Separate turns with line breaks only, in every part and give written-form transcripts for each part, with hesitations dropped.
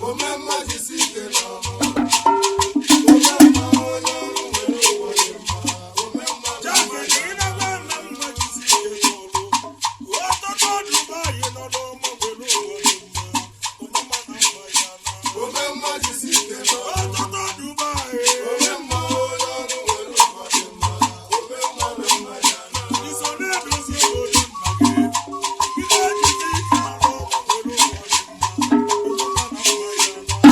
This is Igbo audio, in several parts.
Omemma jisi ike n'ọrụ. Omemma onye ọrụ nwere ụgwọ dị mma. Omemma na
Jack,
mma ya.
ị na-agwa na mma jisi ike n'ọrụ. Ọtụtụ Dubai nọ n'ọma nwere ụgwọ dị mma. Omemma na mma ya na.
Omemma jisi ike n'ọrụ.
Ọtụtụ Dubai.
Omemma onye ọrụ nwere ụgwọ dị mma. Omemma na mma ya na.
Iso na-edozi obodo nna gị. Ị na-ejide ike n'ọrụ ọma nwere ụgwọ dị mma. Omemma na mma ya na.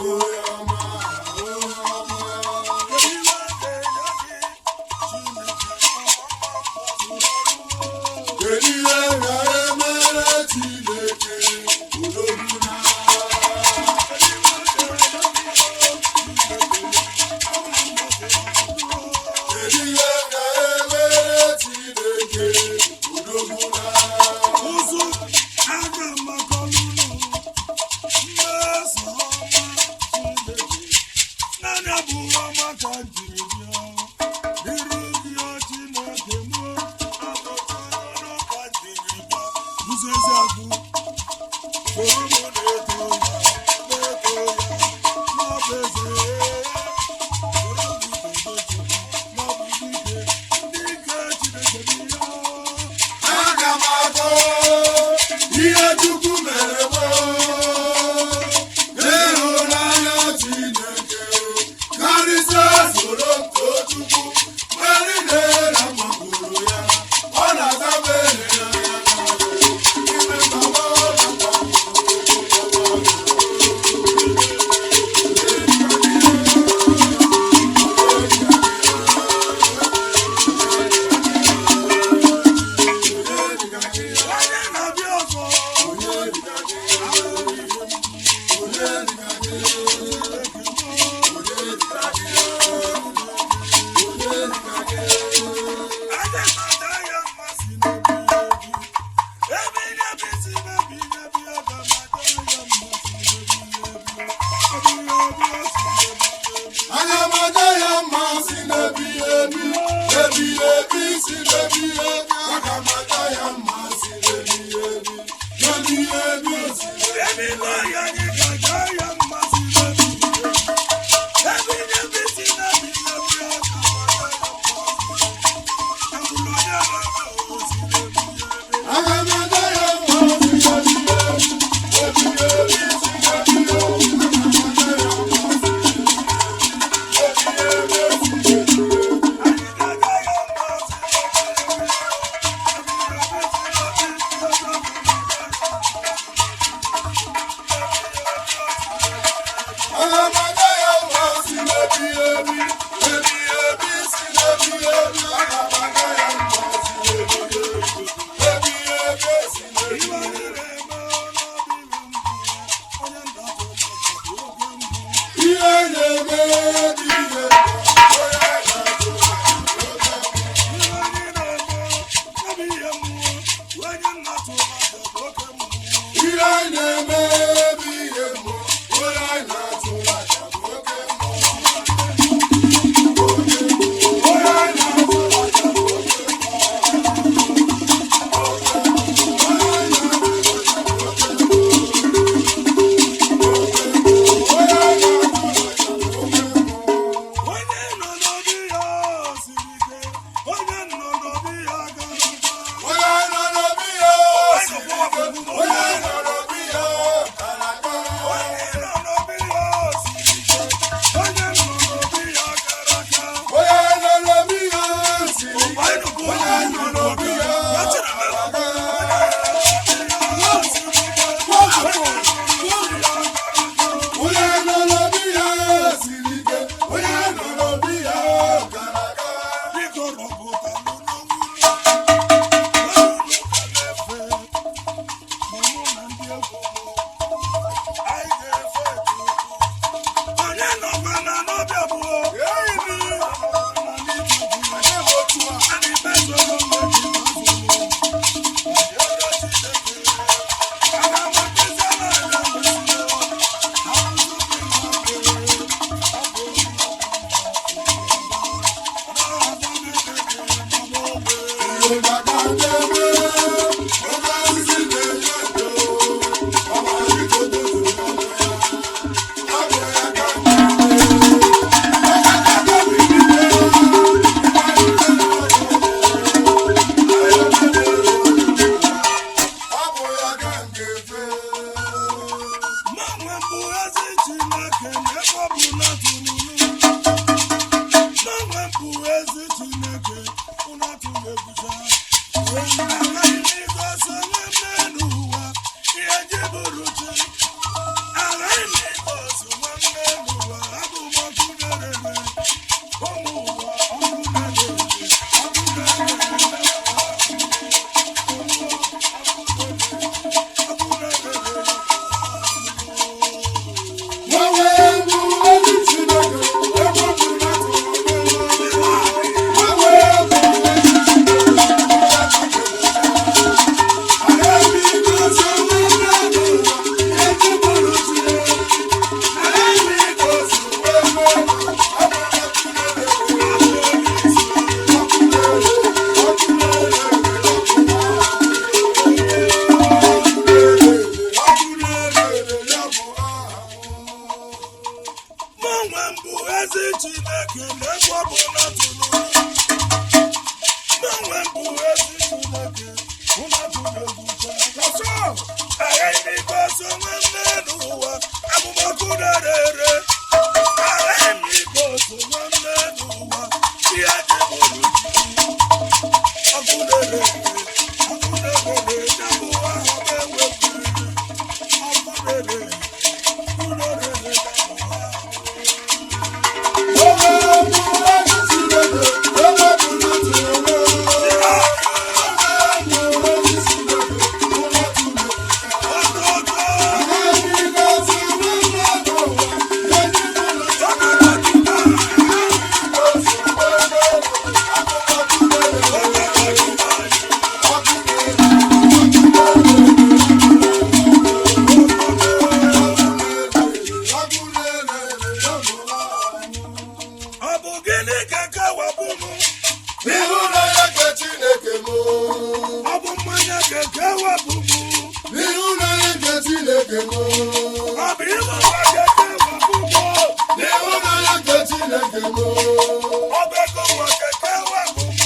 Onye ọma, onye ọma.
Kedu ihe ga-enye gị, Chineke, ọma mma zuru ọrụ?
Kedu ihe ga-emere Chineke odogwu na?
Kedu ihe ga-enye gị, Chineke, ọma mma zuru ọrụ?
Kedu ihe ga-emere Chineke odogwu na?
Ụzụ aga makọlụ mmeso ọma Chineke, naanị abụghị ọma ka m jiri bịa n'iru gị, o Chineke mụ abụtara ka m jiri bịa. Ụzọ ezi agụ soro m na-eto ya, na-eto ya n'ọbụ eze. Soro m tobe Chukwu n'ọbụ dike ndị ike Chineke dị ya.
Aga m akọ ihe Chukwu mere m, ịhụnanya Chineke karịsịa. Soro m too Chukwu mgbe niile na mmakwuru ya, ọ na-aza m ele ya ime mma ọ na-akwa.
Onye na-abịa ọzọ?
Onye dịka gị? Onye dịka gị? Onye dịka gị? Onye dịka gị?
Aga m ada ya mma si n'ebi ebi. Ebe ihe si n'ebi ebi, aga m ada ya mma si n'ebi ebi. Ebi ebi si n'ebi ebi.
Aga m aja ya mma si n'ebi ebi, ebi ebi si n'ebi ebi. Aga m aja ya mma si n'ebi ebi, ebi ebi si.
Ebe ile ya anyị ga-aja ya mma si n'ebi ebi. Ebe ihe bi si n'ebi ebi, aga m ada ya mma si n'ebi. Agbụrụ onye na-eme o si n'ebi ebi.
Aga m aja ya mma si n'ebi ebi, ebi ebi si n'ebi ebi. Aga m aja ya mma si n'ebi ebi, ebi si n'ebi ebi.
Anyị ga-aja ya mma si n'ebi ebi. Ebe ihe bi si n'ebi ebi,
Aga m aja ya mma si n'ebi ebi, ebi ebi si n'ebi ebi. Aga m aja ya mma si n'ebi ebi, ebi ebi si n'ebi
Iwe
ebi.
anyị na-eme n'obi mbụ, onye ndatụ bụ oge mbụ.
Ihe na-eme dị ihe onye na-atụ.
Iwe anyị na-eme n'obi ihe mmụọ, onye ndatụ bụ oge mbụ.
Ihe na-eme bụ ihe mmụọ, onye na-atụ aja bụ oke mmụọ. Onye na-atụ aja bụ oke mmụọ. Onye na-atụ aja bụ oke mmụọ.
Onye nọ n'obi ya siri ike, onye nọ n'obi ya gara aga.
Onye nọ n'obi ya siri ike, onye nọ n'obi ya gara aga.
Onye nọ n'obi ya siri ike, onye nọ n'obi ya gara aga.
Onye nọ n'obi ya siri ike, onye nọ n'obi ya gara aga. Onye nọ n'obi ya siri ike, onye nọ n'obi ya gara aga.
Biko rọpụta n'ọnwụ ụlọ na-efe, ma mụ na ndị egwu m, anyị ga-efe Chukwu. Onye nọkwa na n'ọbịa bụ
Ihe dada na-eme, oke osisi na-enye ndo, ọmara iko tozuru ọnụ ya. Ọ bụ ya ka m na-eme. Ọkaka bilite, ọ bụ ya ka m ga-efe.
Mgbanwe mbụ ezi Chineke n'ebe ọ bụla tụrụ. Mgbanwe mbụ ezi Chineke ụna tụrụ egwucha. Agaghị m igosi onwe m n'elu ụwa ihe ji bụrụ chi. Agaghị m igosi onwe m. Onwe m bụ ezi Chineke na-egwu ọbụla tụrụ. Onwe m bụ ezi Chineke, ụna tụrụ egwu chaa. Aghaghị m igosi onwe m n'elu ụwa, abụmọkụ na-ere. Aghaghị m igosi onwe m n'elu ụwa, ihe dị bụrụ chi. Ọkụ na-ere ere, ọkụ na-ere ere, ya bụ aha m enwekwuru. Ọkụ na-ere ere, ọkụ na-ere ere, ya bụ aha m. Ọ bụ gịnị ka kewapụ m?
Ịhụnanya nke Chineke m.
Ọ bụ mmanya ka kewapụ m?
Ịhụnanya nke Chineke m.
Ọ bụ ịlụ ụwa ka kewapụ m?
Ịhụnanya nke Chineke m.
Ọ bụ ego ụwa ka kewapụ m?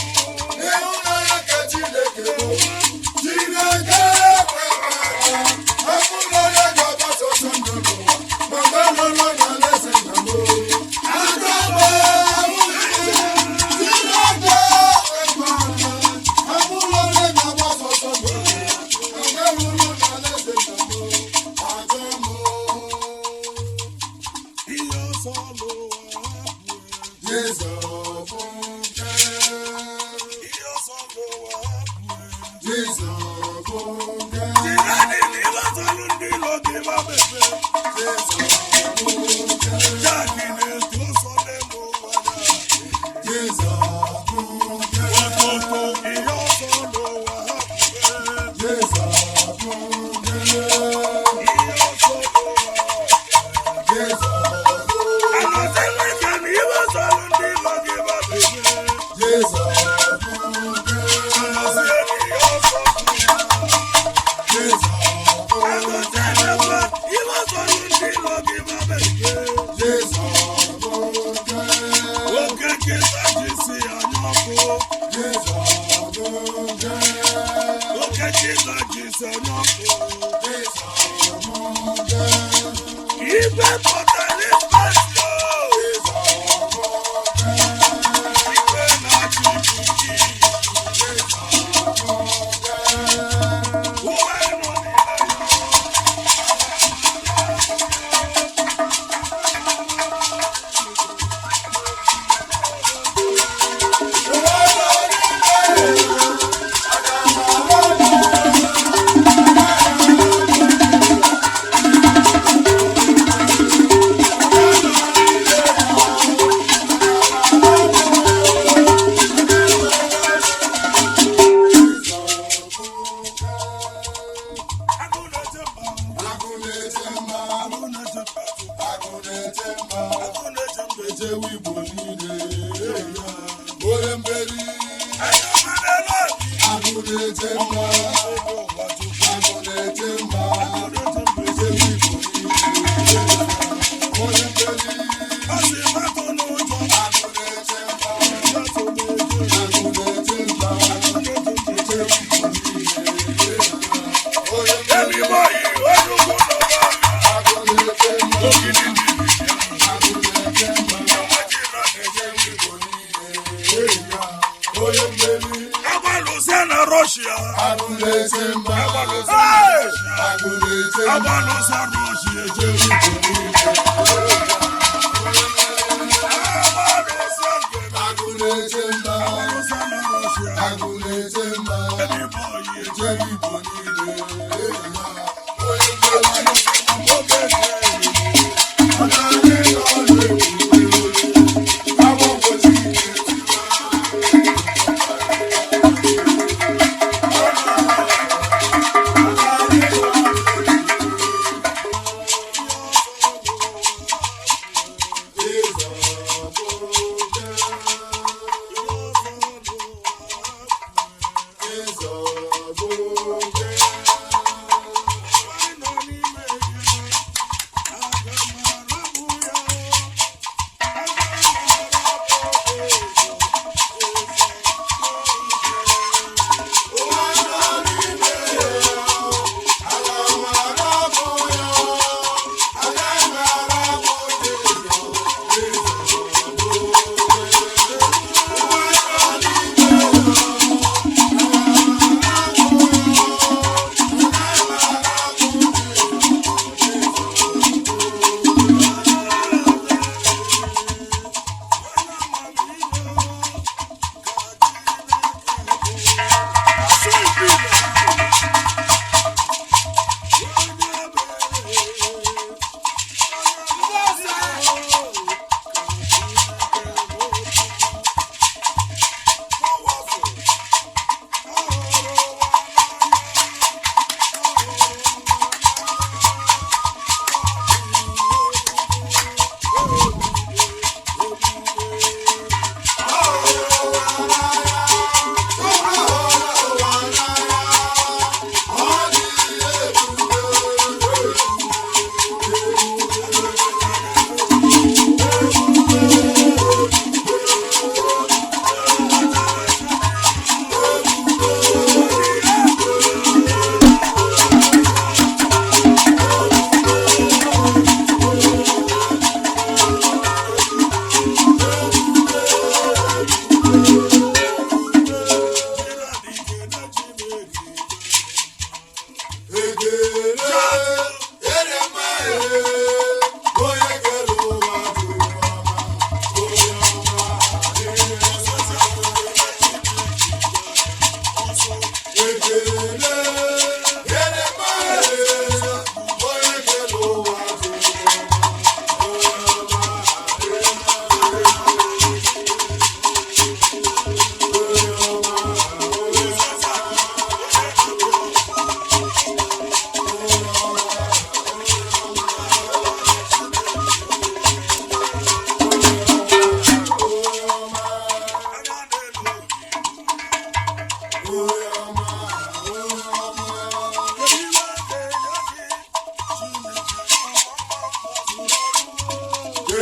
Ịhụnanya nke Chineke m. Chineke ekwela ka onye ga-agbasa ọsọ ndụ n'ụwa, ma mgbe lụrụ n'alaeze nna m. Aka m ahụghị. Chineke ekwela ka mkpụrụ onye ga-agbasa ọsọ ndụ n'ụwa, ma mgbe lụrụ n'alaeze nna m. Aka m.
Ihe ọsọ n'ụwa hapụ.
Jizọs bụ nke.
Ihe ọsọ n'ụwa hapụ.
Jizọs bụ nke.
Jidadị na ịlọtalụ ndị ilo gị ma mepe.
Jizọs bụ nke.
Jaaki na-eto ọsọ n'elu ụwa na.
Jizọs bụ nke.
Ototo ihe ọsọ n'ụwa hapụ.
Jizọs bụ nke.
Ihe ọsọ n'ụwa.
Jizọs bụ
Anọsị ike na ịlọtalụ ndị ilo gị ma mepe.
Jizọs bụ nke.
Anọsị ihe ọsọ n'ụwa.
Jizọs bụ
Anọsị emekwa ịlọtalụ ndị ilo gị ma mepe.
Jizọs bụ nke.
Oke nkịta ji si anya ọkụ.
Jizọs bụ nke.
Oke nkịta ji si anya ọkụ.
Jizọs bụ nke.
Ibe pụtara ịkpasị o.
Jizọs bụ nke.
Igwe na-achị ikuku.
Jizọs bụ nke.
Ụwa nọ n'ime ya. Agụ na-eche mba.
Agụ na-eche mba,
Agụ na-eche mba.
agụ na-eche mba,
Agụ na-eche mba.
echewe Igbo niile, onye mmeri.
Anya ọma n'elu obi.
Agụ na-eche mba,
Ego ụwa chukwu.
agụ na-eche mba,
Agụ na-eche mba.
echewe Igbo niile, onye mmeri.
Ọ sị matụ n'ụjọ.
Agụ na-eche mba,
Matụ n'ụjọ.
agụ na-eche mba,
Agụ na-eche mba.
echewe Igbo niile, onye mmeri.
Emi boyi, onye ugwu n'ọba.
Agụ na-eche mba,
Ogidi dị ibi.
agụ na-eche mba,
Ọnwa jira na-eche
echewe Igbo niile, onye mmeri.
Agbalụsịa na Rọshịa.
Agụ na-eche mba,
Agbalụsịa na Rọshịa.
agụ na-eche mba,
Agbalụsịa Rọshịa eje.
echewe Igbo niile.
Agbalụsịa ngene.
Agụ na-eche mba,
Agbalụsịa na Rọshịa.
agụ na-eche mba,
Emi boyi eje.
echewe Igbo niile, onye mmeri.
Oge nke
Ọ na-adị n'ọnụ egwu, agwọ mgbochi na-etiwa.
Ihe ọsọ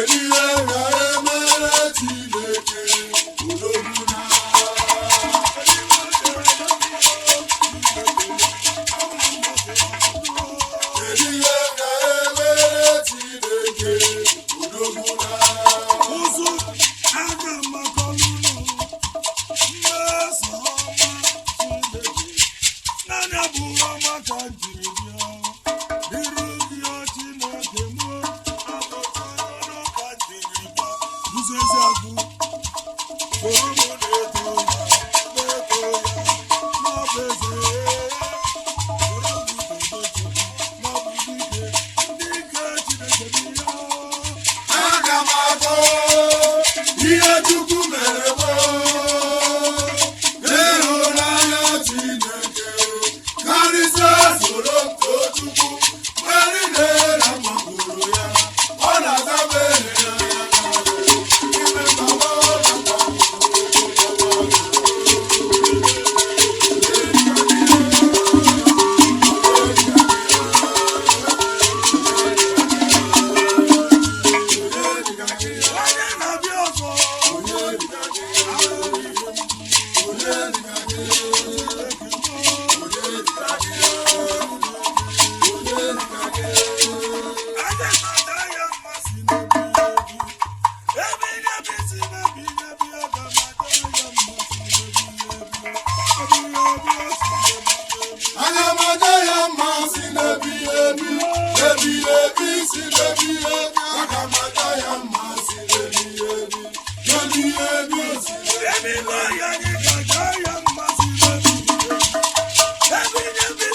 Kedu ihe ga-emere Chineke odogwu na? Kedu ihe ga-emere Chineke odogwu na?
Ụzụ aga makọlụ mmeso ọma Chineke naanị abụrụ ọma ka m jiri bịa n'iru gị o Chineke mụ abụrụ ka m jiri bịa ụzọ ezi agụ soro m na-eto ya na-eto ya n'ọbụ eze soro m tobe Chukwu n'ọbụ dike ndị ike Chineke bụ ya.
Aga m akọ ihe Chukwu mere gboo, ịhụnanya Chineke karịsịa soro m too Chukwu mgbe niile na mmakwuru ya, ọ na-aza m ele ya ime mma ọ
Onye na-abịa ọzọ.
Aga m aja ya mma si n'ebighị ebi, ebighị ebi si n'ebighị ebi. Aga m aja ya mma si n'ebighị ebi, ebighị ebi si Aga m aja ya mma si n'ebighị ebi, ebighị ebi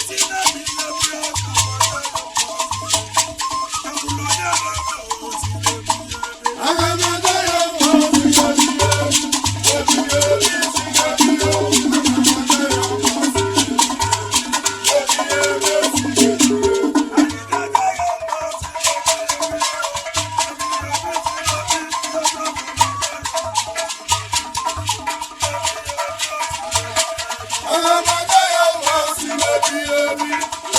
si n'ebighị ebi. Aga m aja ya mma si n'ebighị ebi si n'ebighị ebi. Aga m aja ya mma si n'ebighị ebi,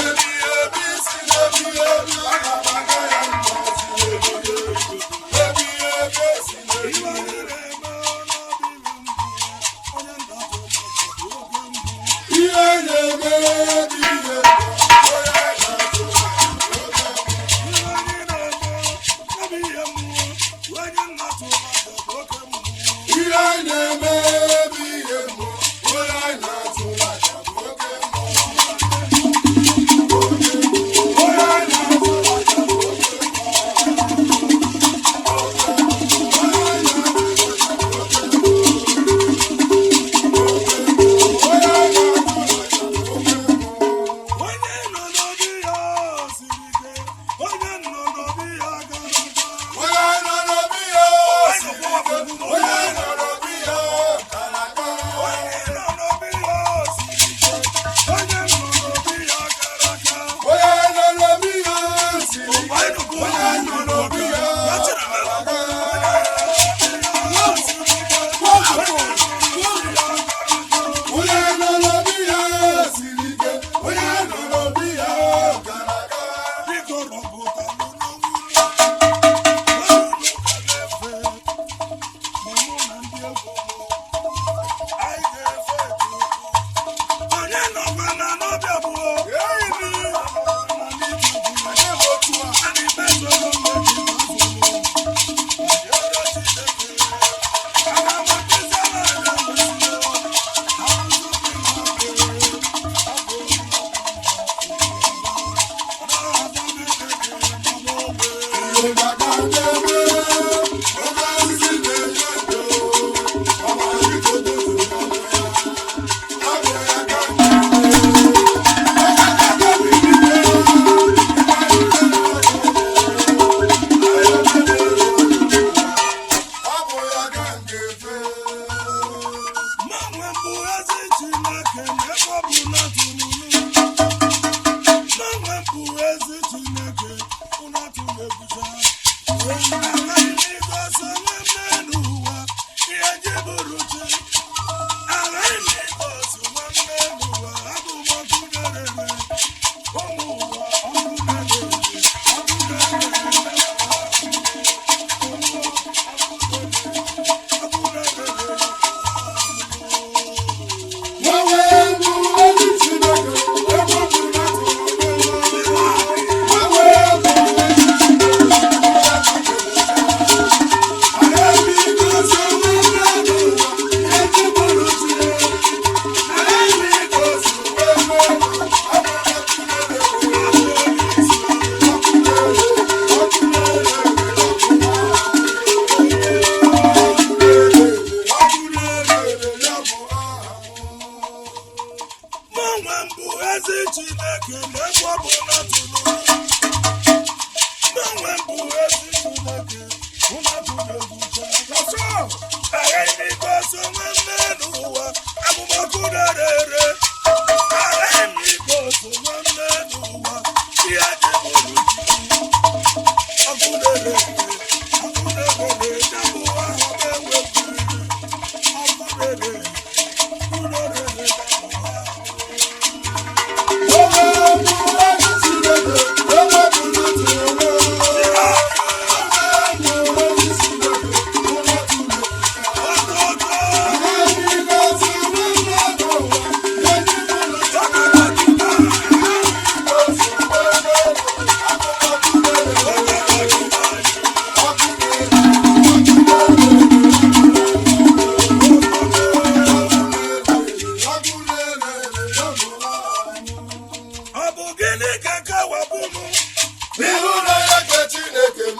ebighị ebi si n'ebighị ebi. Aga m aja ya mma si n'ebighị ebi, ebighị ebi si n'ebighị ebi. Ihe na-eme dị ihe onye na-atụ ihe na-eme bụ ihe mmụọ onye na-atụ aja bụ oke mmụọ. Onye na-atụ aja bụ oke mmụọ. Onye na-atụ aja bụ oke mmụọ.
Onye nọ n'obi ya siri ike, onye nọ n'obi ya gara aga.
Onye nọ n'obi ya siri ike, onye nọ n'obi ya gara aga.
Onye nọ n'obi ya siri ike, onye nọ n'obi ya gara aga.
Onye nọ n'obi ya siri ike, onye nọ n'obi ya gara aga. Onye nọ n'obi ya siri ike, onye nọ n'obi ya gara aga.
Biko rọpụta mụ n'onwe m. Onye ụka na-efe, ma mụ na ndị egwu mụ, anyị ga-efe Chukwu. Onye nọkwa na n'ọbịa bụ
Ihe ga-aga n'ebe, oke osisi na-enye ndo, ọbara dịka ototo n'ọnụ ya. Ọ bụ ya ka m Ọ bụ ya ka m ga-efe.
Mgbanwe bụ ezi Chineke n'ebe ọ bụ na tụrụ Mgbanwe bụ ezi Chineke ụna tụrụ egwucha. Agaghị m igosi onwe m n'elu ụwa ihe ji bụrụ chi. Agaghị m igosi onwe m n'elu ụwa abụ m ọkụ na-ere. Ụmụ ụwa ọkụ na-ere, ọkụ na-ere. Chineke, ụmụ atụrụ egwu cha. Aghaghị m igosi onwe m n'elu ụwa, abụmọkụ na-ere. Aghaghị m igosi onwe m n'elu ụwa, ihe dị bụrụ chi. Ọkụ na-ere, ọkụ na-ere, ya bụ ahụ na-ewepụrịrị. Ọkụ na-ere, ọkụ na-ere, ya bụ ahụ. Ọ bụ gịnị ka kewapụ m?
N'ịhụnanya nke Chineke m,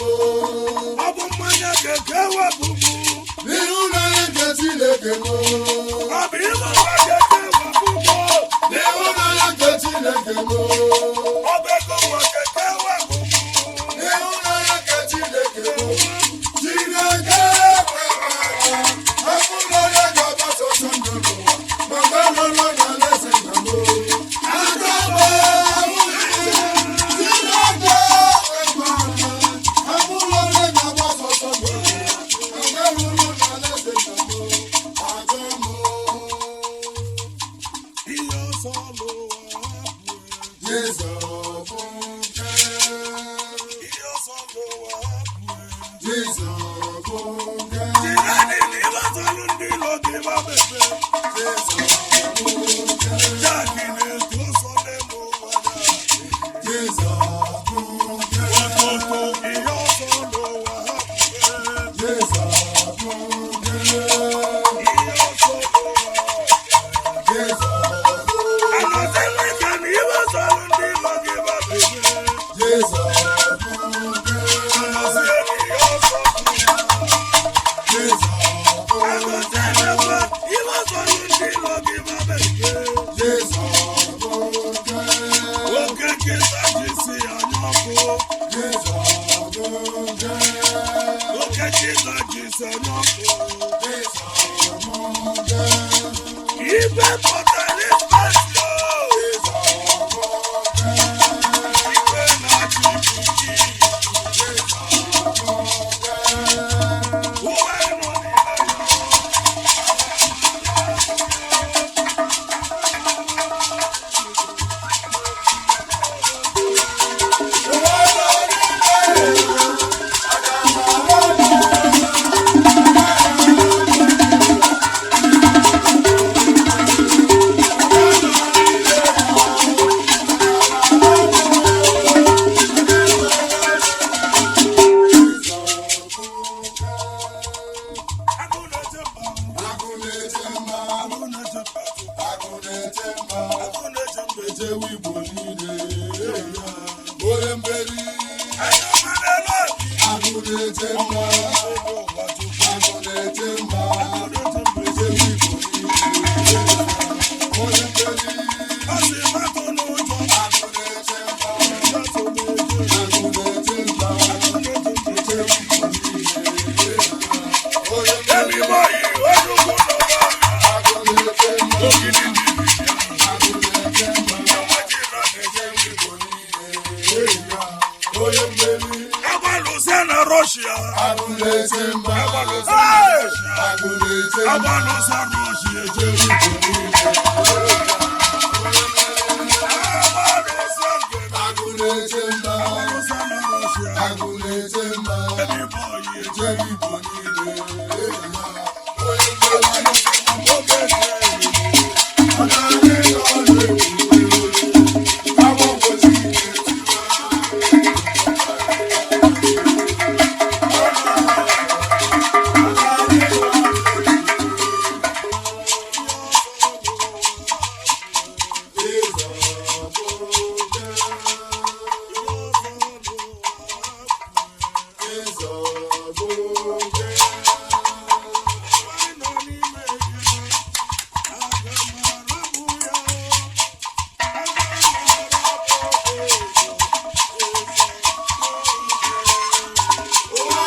Ọ bụ mmanya ka kewapụ m?
n'ịhụnanya nke Chineke m,
Ọ bụ ịlụ ụwa ka kewapụ m?
n'ịhụnanya nke Chineke m,
Ọ bụ ego ụwa ka kewapụ m?
n'ịhụnanya nke Chineke m, Chineke ekwekwala, hapụla onye ga-agbasa ọsọ ndụ n'ụwa, ma mgbe nọ n'alaeze nna m. Aka m ahụghị Chineke ekwekwala, hapụla onye ga-agbasa ọsọ ndụ n'ụwa, ma mgbe nọ n'alaeze nna m. Aka m.
Ihe ọsọ n'ụwa hapụ.
Jizọs bụ nke,
Ihe ọsọ n'ụwa hapụ.
Jizọs bụ nke,
Jideni na ịgbasalụ ndị ilo gị ma mepe.
Jizọs bụ nke,
Jack na-eto ọsọ n'elu ụwa na.
Jizọs bụ nke,
Ototo ihe ọsọ n'ụwa hapụ.
Jizọs bụ nke,
Ihe ọsọ n'ụwa.
Jizọs bụ,
Anọsị nwike na ịgbasalụ ndị ilo gị ma mepe.
Jizọs bụ nke,
Anọsị ihe ọsọ n'ụwa.
Jizọs bụ,
Anọsị emekwa ịgbasalụ ndị ilo gị ma mepe.
Jizọs bụ nke,
Oke nkịta ji si anya ọkụ.
Jizọs bụ nke,
Oke nkịta ji si anya ọkụ.
Jizọs bụ nke,
Igwe pụtara ịkpasị o.
Jizọs bụ nke,
Igwe na-achị ibu gị.
Jizọs bụ nke.
Ụwa nọ n'ime ya. Agụ na-eche mba.
Agụ na-eche mba,
Agụ na-eche mba.
agụ na-eche mba,
Agụ na-eche mba.
echewe Igbo niile, onye mmeri.
Anya ọma n'elu obi.
Agụ na-eche mba,
Ego ụwa chukwu.
agụ na-eche mba,
Agụ na-eche mba.
echewe Igbo niile, onye mmeri.
Ọ sị matụ n'ụjọ.
Agụ na-eche mba,
Matụ n'ụjọ.
agụ na-eche mba,
Agụ na-eche mba.
echewe Igbo niile, onye
Emi
mmeri.
bọyị, onye ukwu n'ụwa.
Agụ na-eche mba,
Ogidi dị ibi.
agụ na-eche mba,
Ọnwa ji nọ na-eche.
echewe Igbo niile, onye mmeri.
Agbalụsịa na Rọshịa.
Agụ na-eche mba,
Agbalụsịa na Rọshịa.
agụ na-eche mba,
Agbalụsịa Rọshịa eche.
echewe Igbo niile.
Agbalụsịa ngene.
Agụ na-eche mba,
Agbalụsịa na Rọshịa.
agụ na-eche mba,
Emi bọyị eche.
echewe Igbo niile, onye mmeri.
Oge nke
Ọ na-adị ọrụ ebube, agbọ mgbochi ike.
Ụwa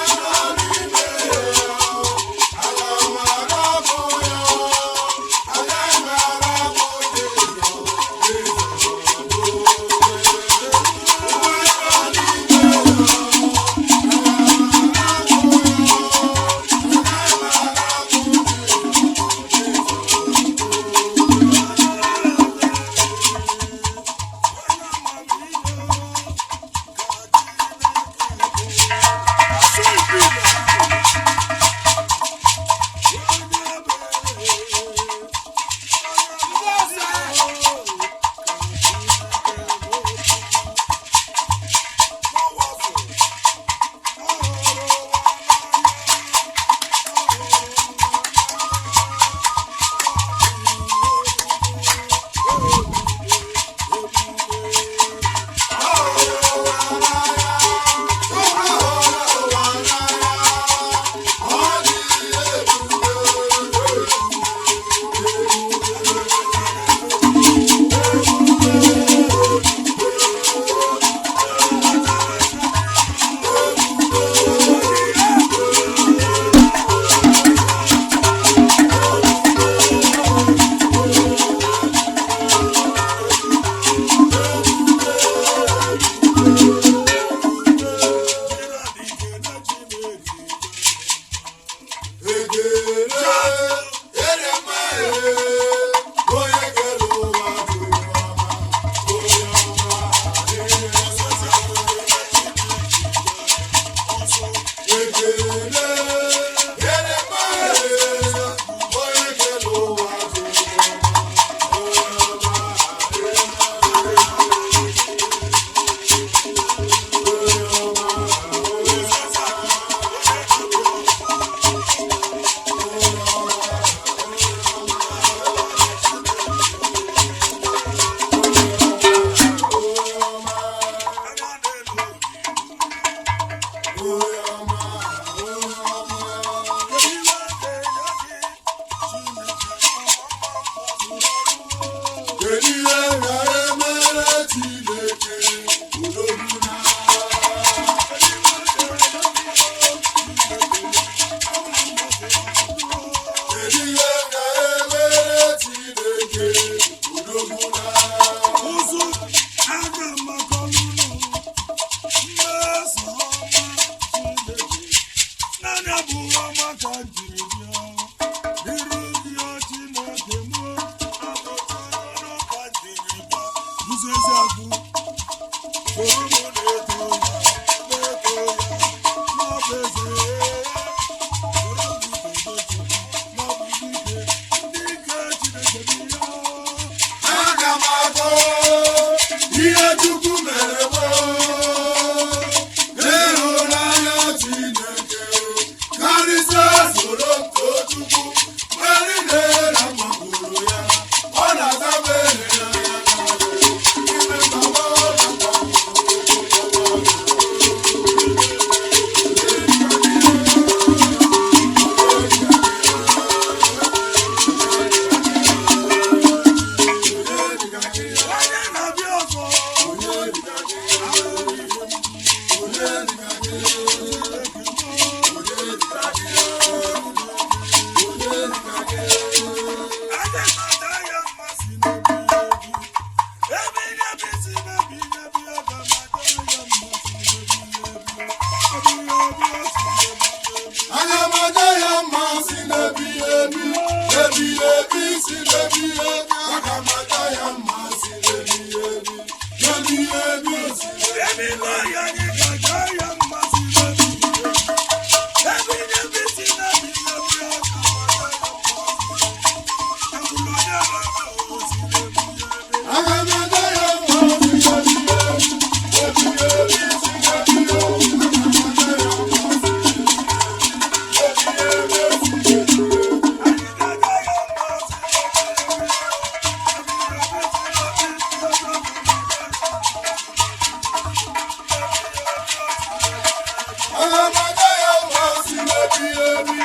Onye ọma, onye ọma.
Kedu ihe ga-enye gị, Chineke, ọma mma mma zuru ọrụ.
Kedu ihe ga-emere Chineke odogwu na? Kedu ihe ga-emere Chineke odogwu na?
Ụzụ aga makọlụ mmeso ọma Chineke, naanị abụghị ọma ka m jiri bịa n'iru gị o Chineke mụ, abụtụrụ ka m jiri bịa. Ụzọ ezi agụ soro m na-eto ya, na-eto ya n'ọbụ eze, soro m tobe Chukwu n'ọbụ dike ndị ike Chineke bụ ya.
Aga m akọ ihe Chukwu mere m, ịhụnanya Chineke karịsịa soro m too Chukwu mgbe niile na mkpụrụ ya ọ na-aza m ele ya ime mma ọ na-akwa.
Onye na-abịa ọzọ, aga m ata ya mma si n'obi ebi. Ebe ihe bi si n'obi ebi, aga m ata ya mma si n'obi ebi. Obi ebi o si n'obi ebi.
Aga m aja ya mma si n'ebighị ebi, ebighị ebi si n'ebighị ebi. Aga m aja ya mma si n'ebighị ebi, ebighị ebi si n'ebighị
Ebe ile ya anyị ga-aja ya mma si n'obi ebi. Ebe ihe bi si n'obi ebi, aga m ata ya mma si n'obi ebi. Agụlụ onye na-eme o si n'obi ebi.
Aga m aja ya mma si n'ebighị ebi, ebighị ebi si n'ebighị ebi. Aga m aja ya mma si n'ebighị ebi, ebighị ebi si n'ebighị ebi.
Anyị ga-aja ya mma si n'obi ebi.
Aga m aja ya mma si n'ebighị ebi,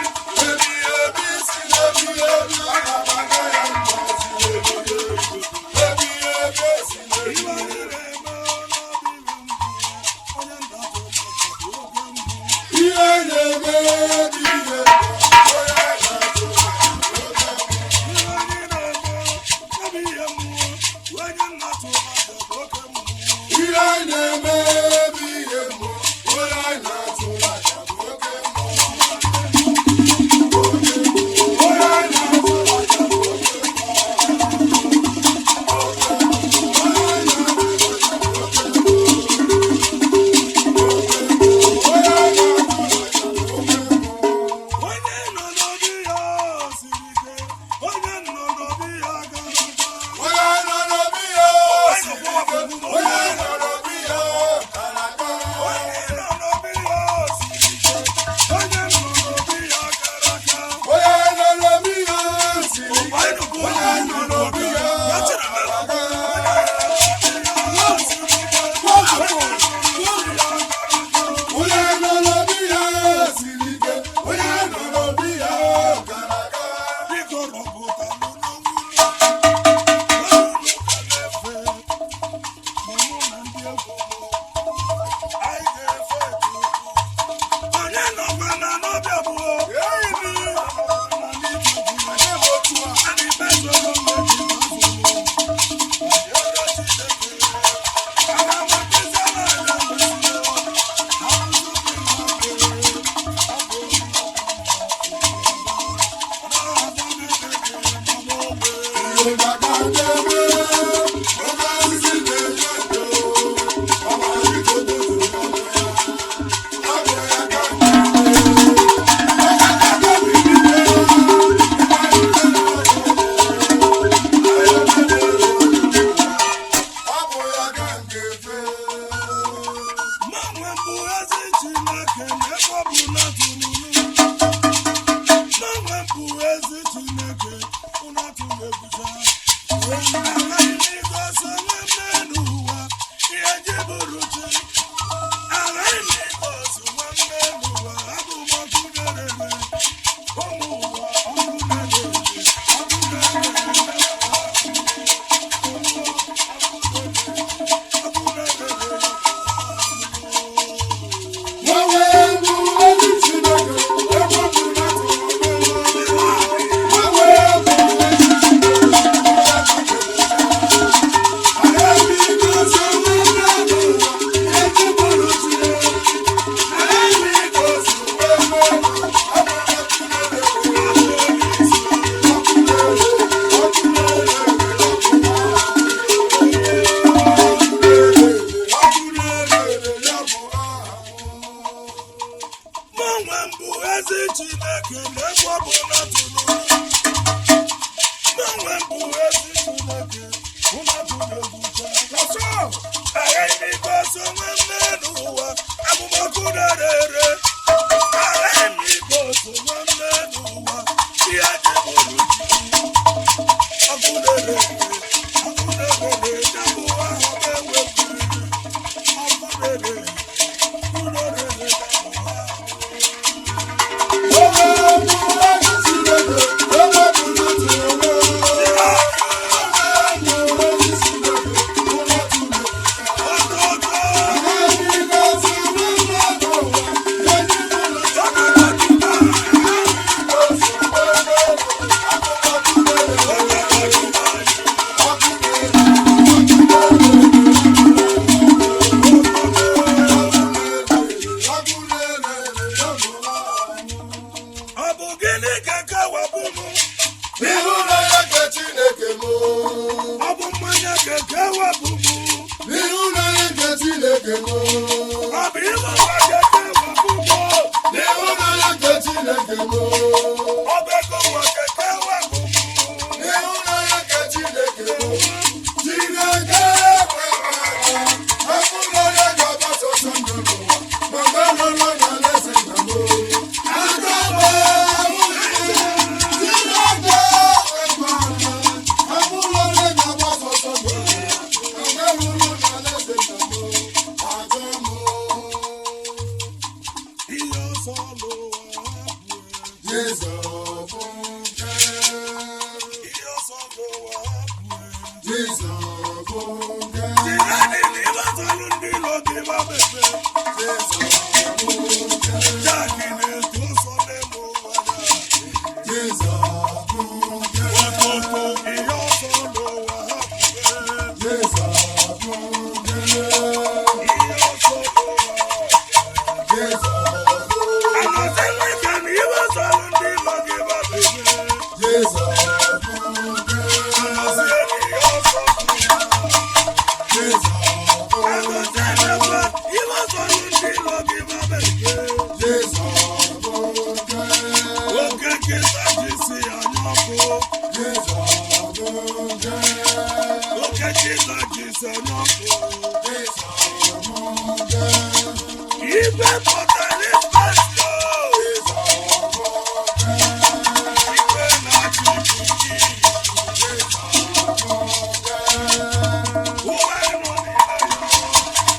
ebighị ebi si n'ebighị ebi. Aga m aja ya mma si n'ebighị ebi, ebighị ebi si n'ebighị ebi. Ihe na-eme dị ihe onye na-atụ ihe na-eme bụ ihe mmụọ onye anyị na-atụ aja bụ oke mmụọ. Onye anyị na-atụ aja bụ oke mmụọ. Onye anyị na-atụ aja bụ oke mmụọ. Onye anyị na-atụ aja bụ oke mmụọ.
Onye nọ n'obi ya siri ike, onye nọ n'obi ya gara aga.
Onye nọ n'obi ya siri ike, onye nọ n'obi ya kara aka.
Onye nọ n'obi ya siri ike, onye nọ n'obi ya gara aga.
Onye nọ n'obi ya siri ike, onye nọ n'obi ya kara aka. Onye nọ n'obi ya siri ike, onye nọ n'obi ya kara aka.
Biko rọpụta mụ n'onwe unu, unu ka na-efe, ma mụ na ndị egwu mụ, anyị ga-efe Chukwu. Onye nọkwa na n'ọbịa bụ
Ihe ga-aga n'ebe, oke osisi na-eto eto, ọbara iko tozuru ọnụ ya. Ọ bụ ya ka m Ọ bụ ya ka m ga-efe.
Mgbanwe mbụ ezi Chineke na-ebe ọ bụ na tụrụ Mgbanwe mbụ ezi Chineke ụna tụrụ egwucha. Agaghị m igosi onwe m n'elu ụwa ihe ji bụrụ chi. Agaghị m igosi onwe m Onwe m bụ ezi Chineke na-egwu ọ bụ na tụrụ. Mụ onwe m bụ ezi Chineke, ụna tụrụ egwu chaa. Ọsọ, aghaghị m igosi onwe m n'elu ụwa, abụmọkụ na-ere. Aghaghị m igosi onwe m n'elu ụwa, ihe ji bụrụ chi. Ọkụ na-ere, ọkụ na-ere, ya bụ aha m ewepụrụ. Ọkụ na-ere, ọkụ na-ere, ya bụ aha m. Ọ bụ gịnị ka kewapụ m?
Ịhụnanya nke Chineke m.
Ọ bụ mmanya ka kewapụ m?
Ịhụnanya nke Chineke m.
Ọ bụ ịlụ ụwa ka kewapụ m?
Ịhụnanya nke Chineke m.
Ọ bụ ego ụwa ka kewapụ m?
Ịhụnanya nke Chineke m. Chineke ekwela ka mkpụrụ ga-agbasa ọsọ ndụ n'ụwa, ma mgbe nọ n'alaeze nna m. Aka m ahụghị. Chineke ekwela ka mkpụrụ ga-agbasa ọsọ ndụ n'ụwa, ma mgbe nọ n'alaeze nna m. Aka m.
Ihe ọsọ n'ụwa hapụ.
Jizọs bụ nke.
Ihe ọsọ n'ụwa hapụ.
Jizọs bụ nke.
Jideni na ịlọtalụ ndị ilo gị ma mepe.
Jizọs bụ nke.
Jack na-eto ọsọ n'elu ụwa ya.
Jizọs bụ nke.
Ototo ihe ọsọ n'ụwa hapụ.
Jizọs bụ nke.
Ihe ọsọ n'ụwa.
Jizọs bụ
Anọzi nwa ike na ịlọtalụ ndị ilo gị ma mepe.
Jizọs bụ nke.
Anọzie n'ihe ọsọ n'ụwa.
Jizọs bụ
Anọzie n'ekwe ịlọtalụ ndị ilo gị ma mepe.
Jizọs bụ nke.
Oke nkịta ji si anya ọkụ.
Jizọs bụ nke.
Oke nkịta ji si anya ọkụ.
Jizọs bụ nke.
Ibe pụtara ịkpasị o.
Jizọs bụ nke.
Igwe na-achị ikuku. Ụwa nọ n'ime ya.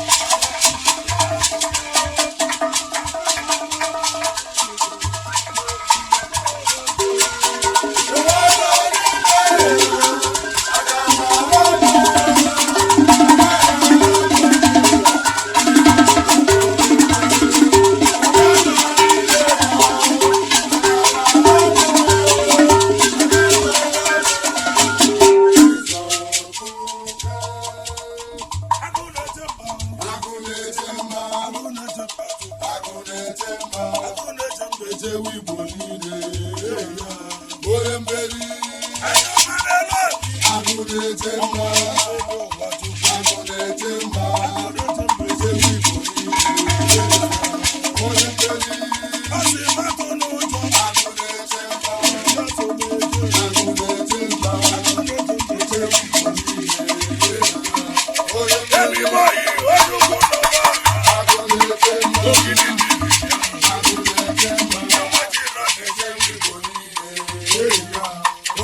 Agụ na-eche mba.
Agụ na-eche mba.
Agụ na-eche mba.
Agụ na-eche mba.
Agụ na-eche mba.
Echewe Igbo niile. Onye mmeri.
Anya ọma n'elu obi.
Agụ na-eche mba.
Elu ụwa chukwu.
Agụ na-eche mba.
Agụ na-eche mba.
Echewe Igbo niile. Onye mmeri.
Ọ sị matụ n'ụjọ.
Agụ na-eche mba.
Matụ n'ụjọ.
Agụ na-eche mba.
Agụ na-eche mba.
Echewe Igbo niile. Onye
Emi
mmeri.
bọyị, onye ukwu n'ụwa.
Agụ na-eche mba.
Ogidi dị.
Agụ na-eche mba.
Ọnwa jiri
Echewe Igbo niile.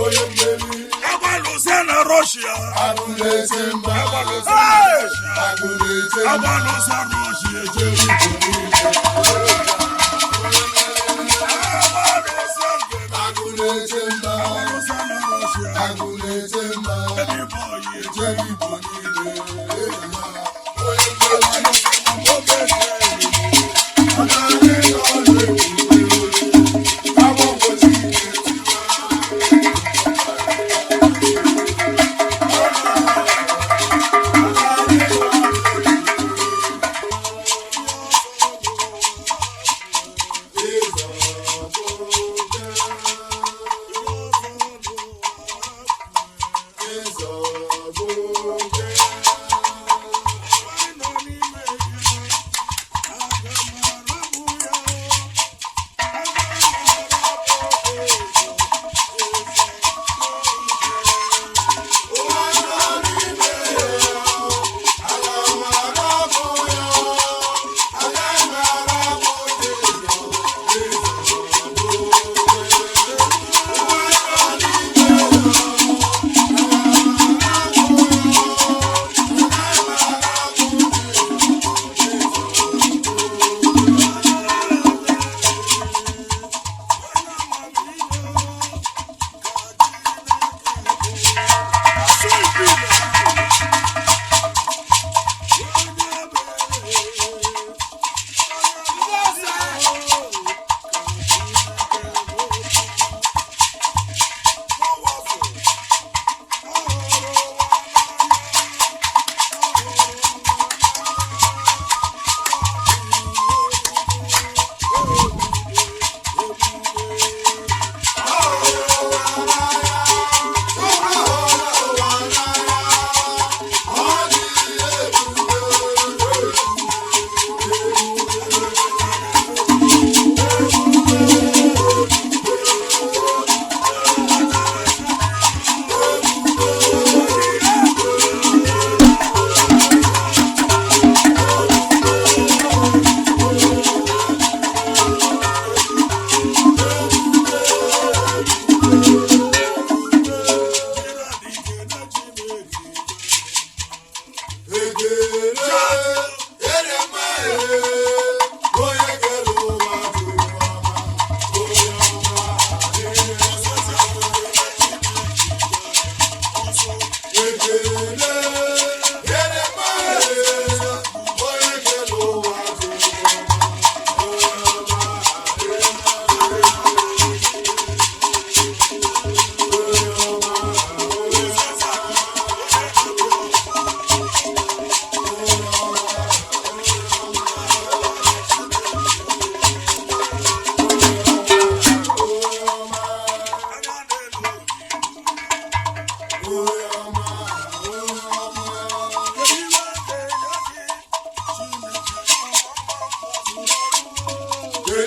Onye mmeri.
Agbalụsịa na Rọshịa.
Agụ na-eche mba.
Agbalụsịa na Rọshịa.
Agụ na-eche mba.
Agbalụsịa Rọshịa eje.
Echewe Igbo niile.
Agbalụsịa ngene.
Agụ na-eche mba.
Agbalụsịa na Rọshịa.
Agụ na-eche mba.
Emi bọyị eje.
Echewe Igbo niile. Onye mmeri.
Oge nke
Ọ na-adị ọrụ ebube. Agwọ mgbochi na-etiwa.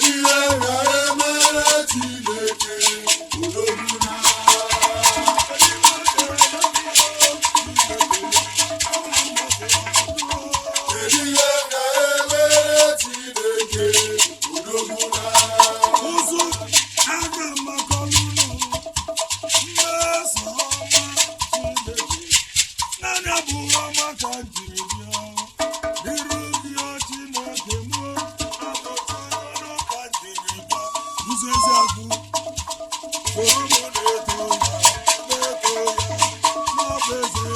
Kedu ihe ga-emere Chineke odogwu na? Kedu ihe ga-emere Chineke odogwu na?
Ụzụ aga makọlụ mmeso ọma Chineke naanị abụrụ ọma ka m jiri bịa n'iru gị o Chineke mụ abụrụ ka m jiri bịa ụzọ ezi agụ soro m na-eto ya na-eto ya n'ọbụ eze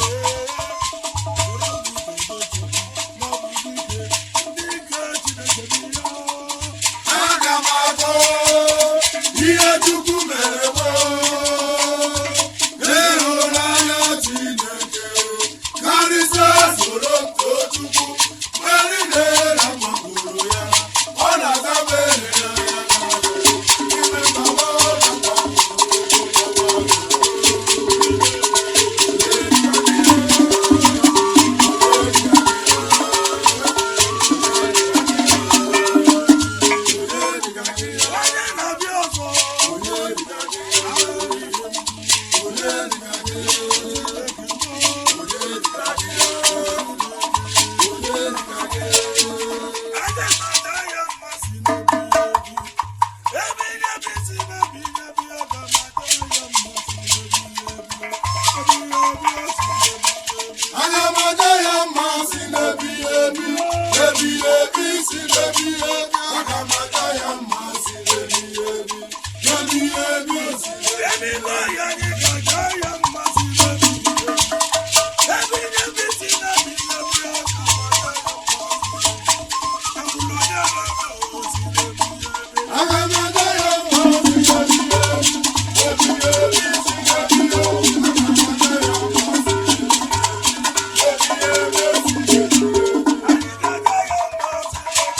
soro m itobe Chukwu n'ọbụ dike ndị ike Chineke bụ ya.
Aga m akọ ihe Chukwu mere gboo. Ịhụnanya Chineke karịsịa soro m too Chukwu. Mgbe niile na mmakwuru ya, ọ na-aza m ele ya ime mma ọ na-akwa.
Onye na-abịa ọzọ. Aga m ada ya mma si n'ebi ebi. Ebe ihe bi si n'ebi ebi, aga m ada ya mma si n'ebi ebi. Ebi ebi o si n'ebi ebi.
Aga m aja ya mma si n'ebi ebi, ebi ebi si n'ebi ebi. Aga m aja ya mma si n'ebi ebi, ebi ebi si n'ebi.
Ebe ile ọhịa anyị ga-aja ya mma si n'ebi ebi. Ebe ihe bi si n'ebi ebi, aga m ada ya mma si n'ebi. Agbụrụ onye na-eme o si n'ebi ebi.
Aga m aja ya mma si n'ebi ebi, ebi ebi si n'ebi ebi. Aga m aja ya mma si n'ebi ebi, ebi ebi si n'ebi ebi.
Anyị ga-aja ya mma si n'ebi ebi.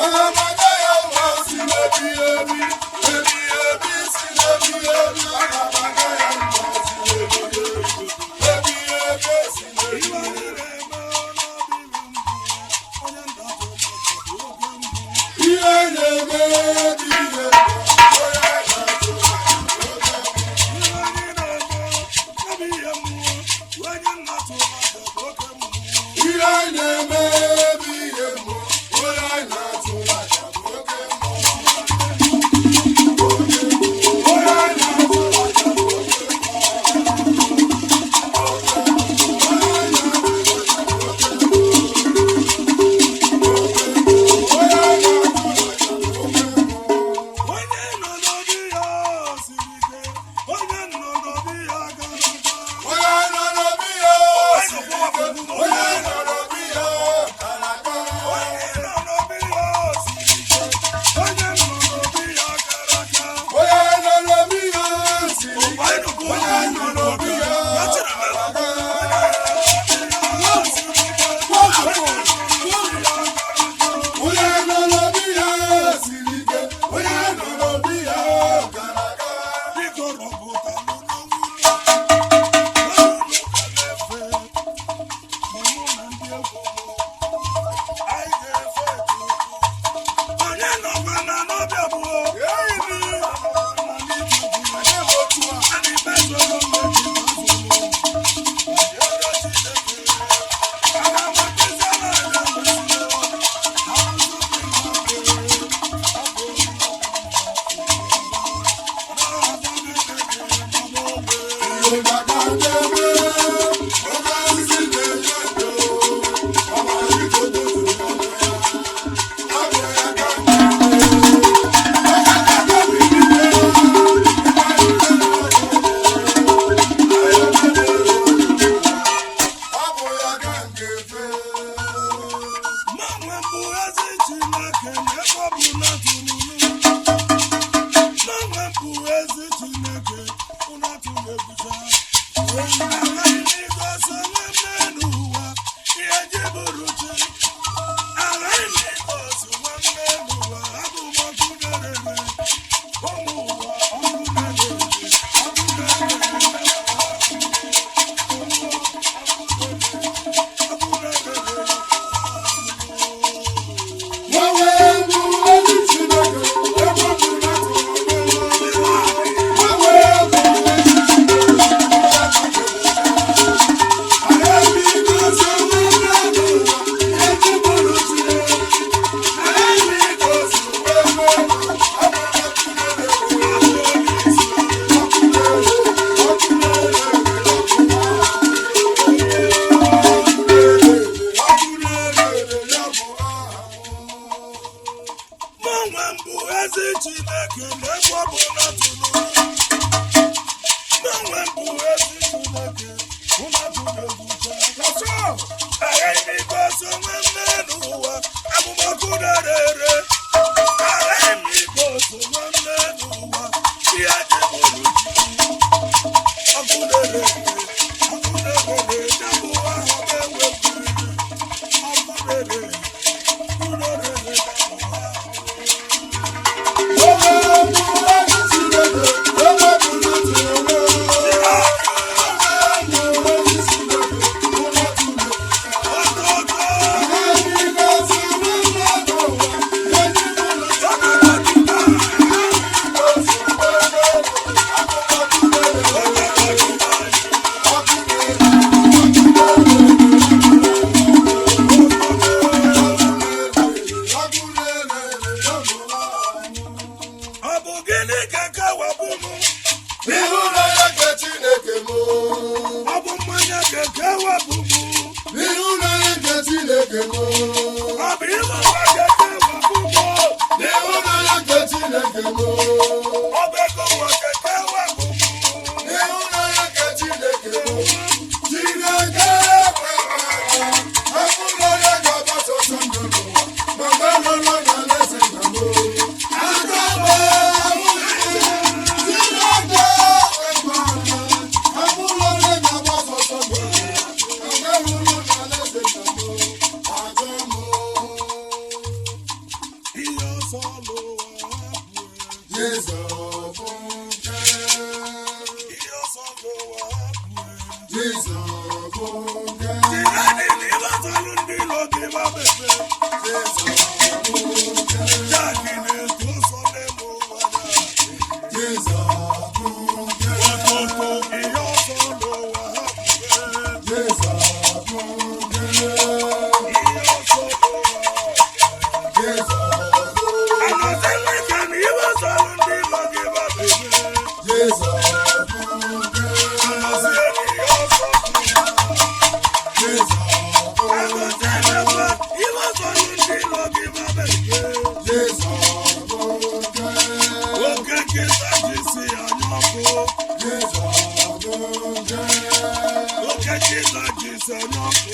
Aga m aja ya mma si n'ebi ebi, ebi ebi si n'ebi ebi. Aga m aja ya mma si n'ebi ebi, ebi ebi si n'ebi ebi. Ihe na-eme dị ihe onye na-atụ ihe na-eme bụ ihe mmụọ onye anyị na-atụ aja bụ oke mmụọ. Onye anyị na-atụ aja bụ oke mmụọ. Onye anyị na-atụ aja bụ oke mmụọ.
Onye nọ n'obi ya siri ike, onye nọ n'obi ya gara aga.
Onye nọ n'obi ya
so nwe mme n'ụwa, abụmọkụ na-ere. Ara m igbo so nwe mme n'ụwa, ihe dị bụrụ ji. Ọkụ na-ere, ọkụ na-ere, ya bụ aha m ewepụrụ. Ọkụ na-ere, ọkụ na-ere, ya bụ aha. Ọ bụ gịnị ka kewapụ m?
Ịhụnanya nke Chineke m.
Ọ bụ mmanya ka kewapụ m?
Ịhụnanya nke Chineke m.
Ọ bụ ịlụ ụwa ka kewapụ m?
Ịhụnanya nke Chineke m.
Ọ bụ ego ụwa ka kewapụ m?
Ịhụnanya nke Chineke m. Chineke ekwela ka mkpụrụ onye ga-agbasa ọsọ ndụ n'ụwa, ma mgbe nọ n'alaeze nna m. Aka m ahụghị. Chineke ekwela ka mkpụrụ onye ga-agbasa ọsọ ndụ n'ụwa, ma mgbe nọ n'alaeze nna m. Ajọ m.
Ihe ọsọ n'ụwa hapụ.
Jizọs bụ nke.
Ihe ọsọ n'ụwa hapụ.
Jizọs bụ nke.
Jideni na ịlọtalụ ndị ilo gị ma mepe.
Jizọs bụ nke.
Jack na-eto ọsọ n'elu ụwa na.
Jizọs bụ nke.
Ototo ihe ọsọ n'ụwa hapụ.
Jizọs bụ nke.
Ihe ọsọ n'ụwa.
Jizọs bụ
Anọzi nweke na ịlọtalụ ndị ilo gị ma mepe.
Jizọs bụ nke.
Anọzi ihe ọsọ n'ụwa.
Jizọs bụ
Anọzi ebe ịlọtalụ ndị ilo gị ma mepe.
Jizọs bụ nke.
Oke nkịta ji si anya ọkụ.
Jizọs bụ nke.
Oke nkịta ji si anya ọkụ.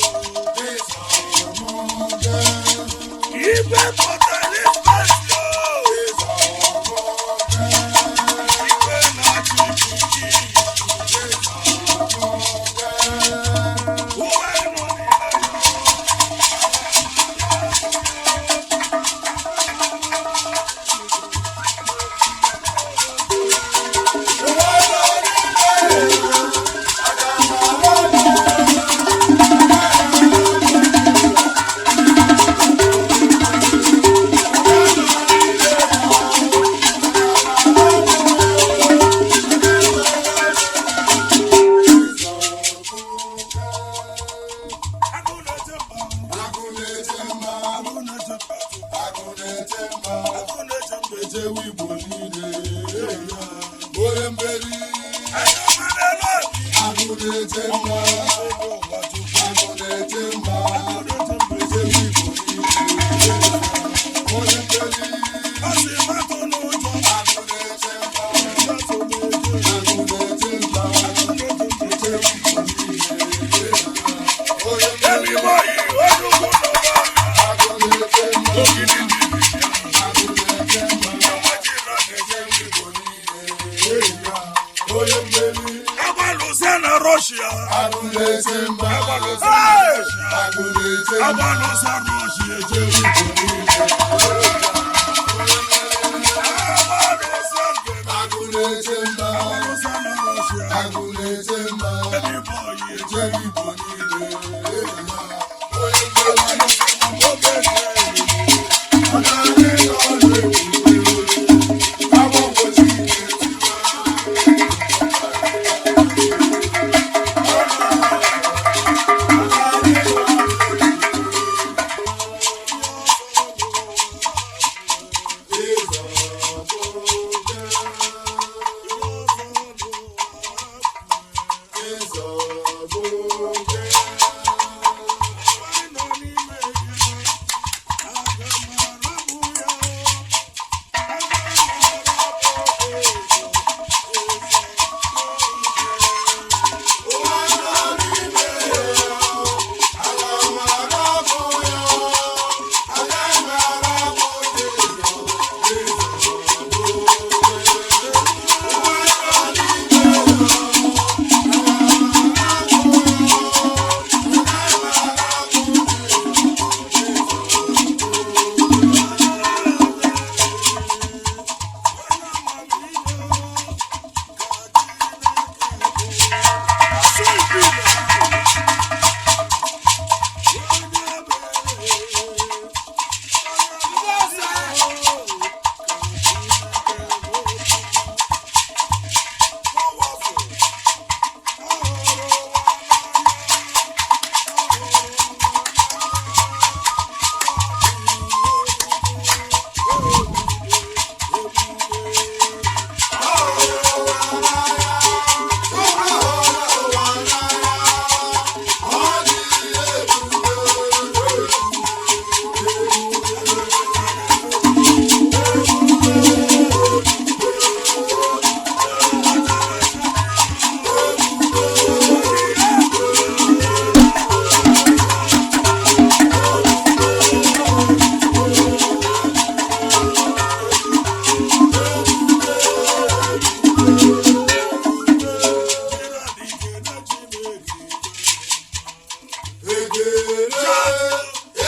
Jizọs bụ nke.
Igwe pụtara ịkpasị o.
Jizọs bụ nke.
Igwe na-achị ikuku.
Jizọs bụ nke.
Ụwa nọ n'ime ya. Agụ na-eche mba.
Agụ na-eche mba,
Agụ na-eche mba.
agụ na-eche mba,
Agụ na-eche mba.
echewe Igbo niile, onye mmeri.
Anya mmadụ n'obi.
Agụ na-eche mba,
Ego ụwa chukwu.
agụ na-eche mba,
Agụ na-eche mba.
echewe Igbo niile, onye mmeri.
Ọ sị matụ n'ụjọ.
Agụ na-eche mba,
Matụ n'ụjọ.
agụ na-eche mba,
Agụ na-eche mba.
echewe Igbo niile, onye
Emi
mmeri.
bọyị, onye ugwu nọba.
Agụ na-eche mba,
Ogidi jiri ya.
agụ na-eche mba.
Ọmajira na-eche
Igbo niile, onye mmeri.
Agbalụsịa na Rọshia.
Agụ na-eche mba,
Agbalụsịa na Rọshia.
agụ na-eche mba,
Agbalụsịa Rọshia eche.
echewe Igbo niile.
Agbalụsịa nke m.
Agụ na-eche mba,
Agbalụsịa na Rọshia.
agụ na-eche mba,
Emi bọyị eche.
echewe Igbo niile, onye mmeri.
Oge nke
Ọ na-adị ka ọlụ egwu, agbọ mgbochi na-etiwa. Jizọs bụ nke.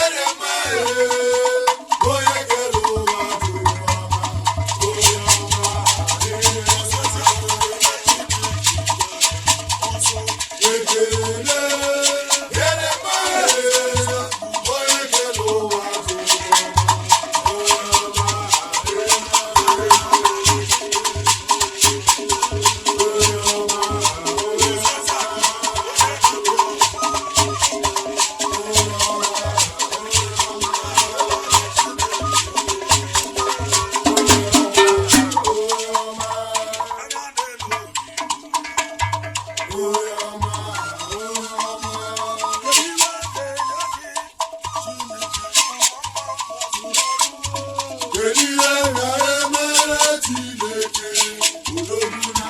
Erema onye kere ụwa Chukwu ọma, onye ọma. Ekele Erema onye kere ụwa Chukwu ọma, onye ọma. Kedu ihe ga-emere Chineke odogwu na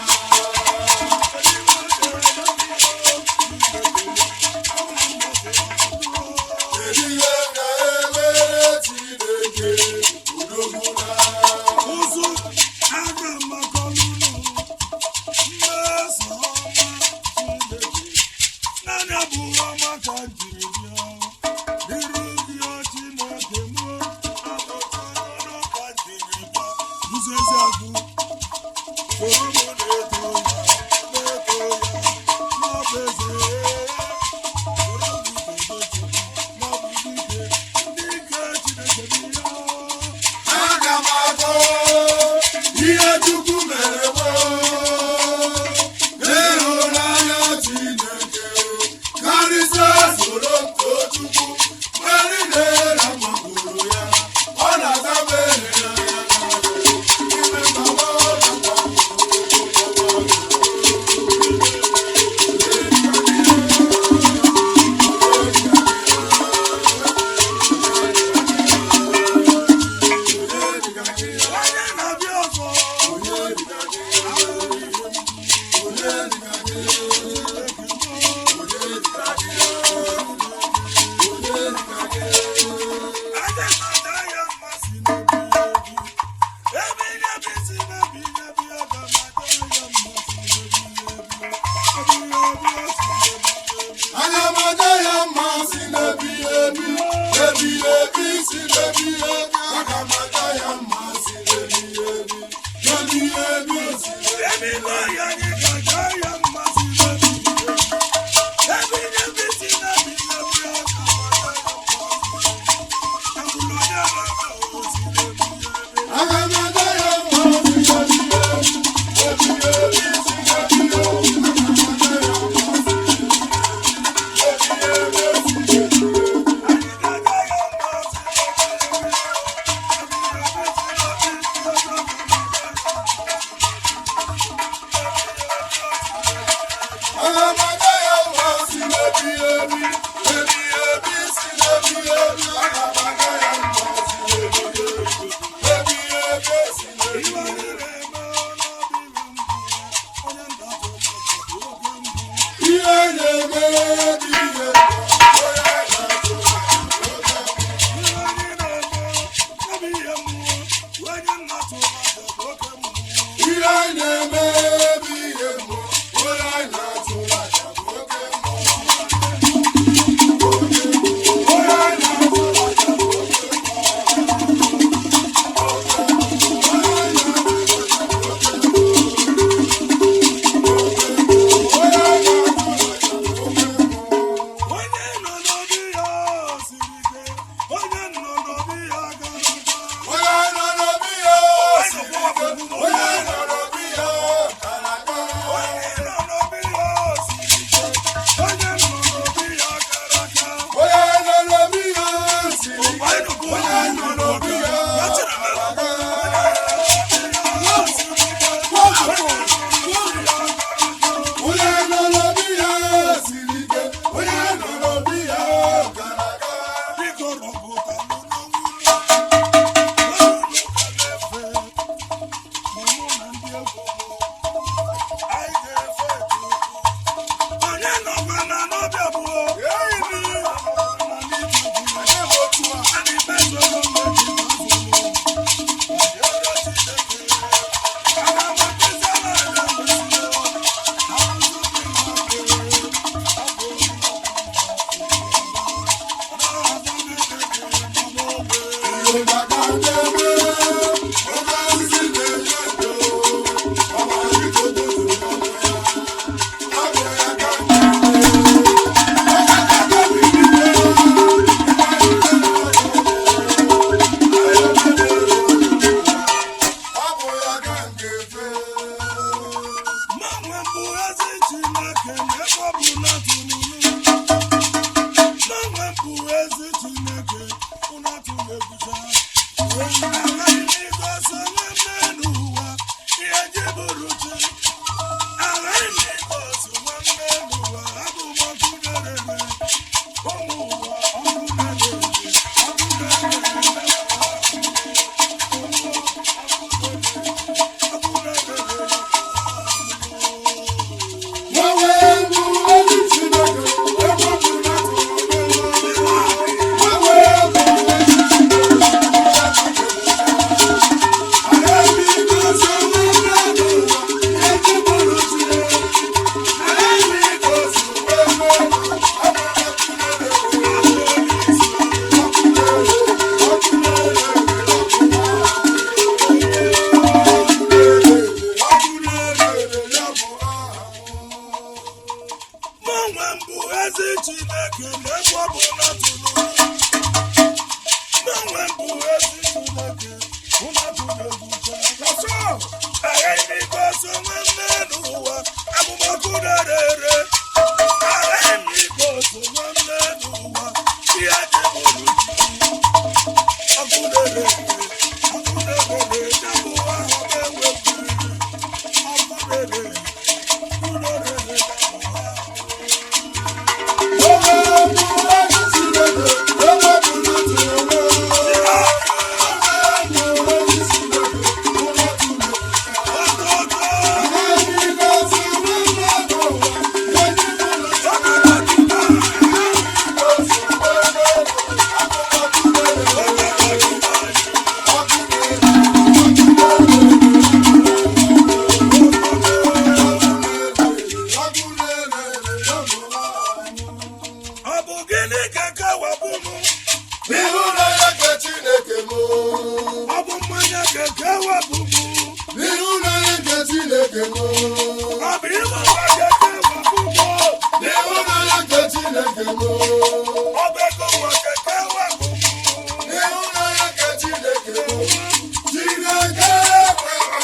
Kedu ihe ga-emere Chineke odogwu na
Ụzụ aga makọlụnụ mmeso ọma Chineke naanị abụghị ọma ka m jiri bịa n'iru gị o Chineke mụ abụkọlụnụ ka m jiri bịa ụzọ ezi agụ soro m na-eto ya na-eto ya n'ọbụ eze soro m itobe Chukwu n'ọbụ dike ndị ike Chineke bụ ya.
Aga m akọ ihe Chukwu mere gboo ịhụnanya Chineke karịsịa soro m too Chukwu mgbe niile na mmakwuru ya ọ na-aza m ele ya ime mma ọ na-akwa.
Onye na-abịa ọzọ.
Aga m aja ya mma si n'ebighị ebi, ebighị ebi si n'ebighị ebi. Aga m aja ya mma si n'ebighị ebi, ebighị ebi si Aga m aja ya mma si n'ebighị ebi, ebighị ebi si n'ebighị ebi. Aga m aja ya mma si n'ebighị ebi, ebighị ebi si n'ebighị ebi.
Mmanwe bụ ezi Chineke n'ebe ọ bụ na tụrụ Mmanwe bụ ezi Chineke ụna tụrụ egwucha. Agaghị m igosi onwe m n'elu ụwa ihe ji bụrụ chi. Agaghị m igosi onwe m n'elu ụwa abụ m ọkụ na-ere. Ụmụ ụwa ọkụ na-ere, ọkụ na-ere, ọkụ na-ere. Mmanwe mbụ ezi Chineke n'ebe ọ bụ na tụrụ. Mmanwe mbụ ezi Chineke ụna tụrụ egwu cha. Ọsọ aghaghị m igosi onwe m n'elu ụwa abụmọkụ na-ere. Aghaghị m igosi onwe m n'elu ụwa ihe dị bụrụ chi. Ọkụ na-ere, ọkụ na-ere, ya bụ ahụ na-ewepụrịrị. Ọkụ na-ere, ọkụ na-ere, ya bụ ahụ. Ọ bụ gịnị ka kewapụ m?
N'ịhụnanya nke Chineke m,
Ọ bụ mmanya ka kewapụ m?
n'ịhụnanya nke Chineke m,
Ọ bụ ịma ụwa ka kewapụ m?
n'ịhụnanya nke Chineke m,
Ọ bụ ego ụwa ka kewapụ m?
n'ịhụnanya nke Chineke m, Chineke ekwela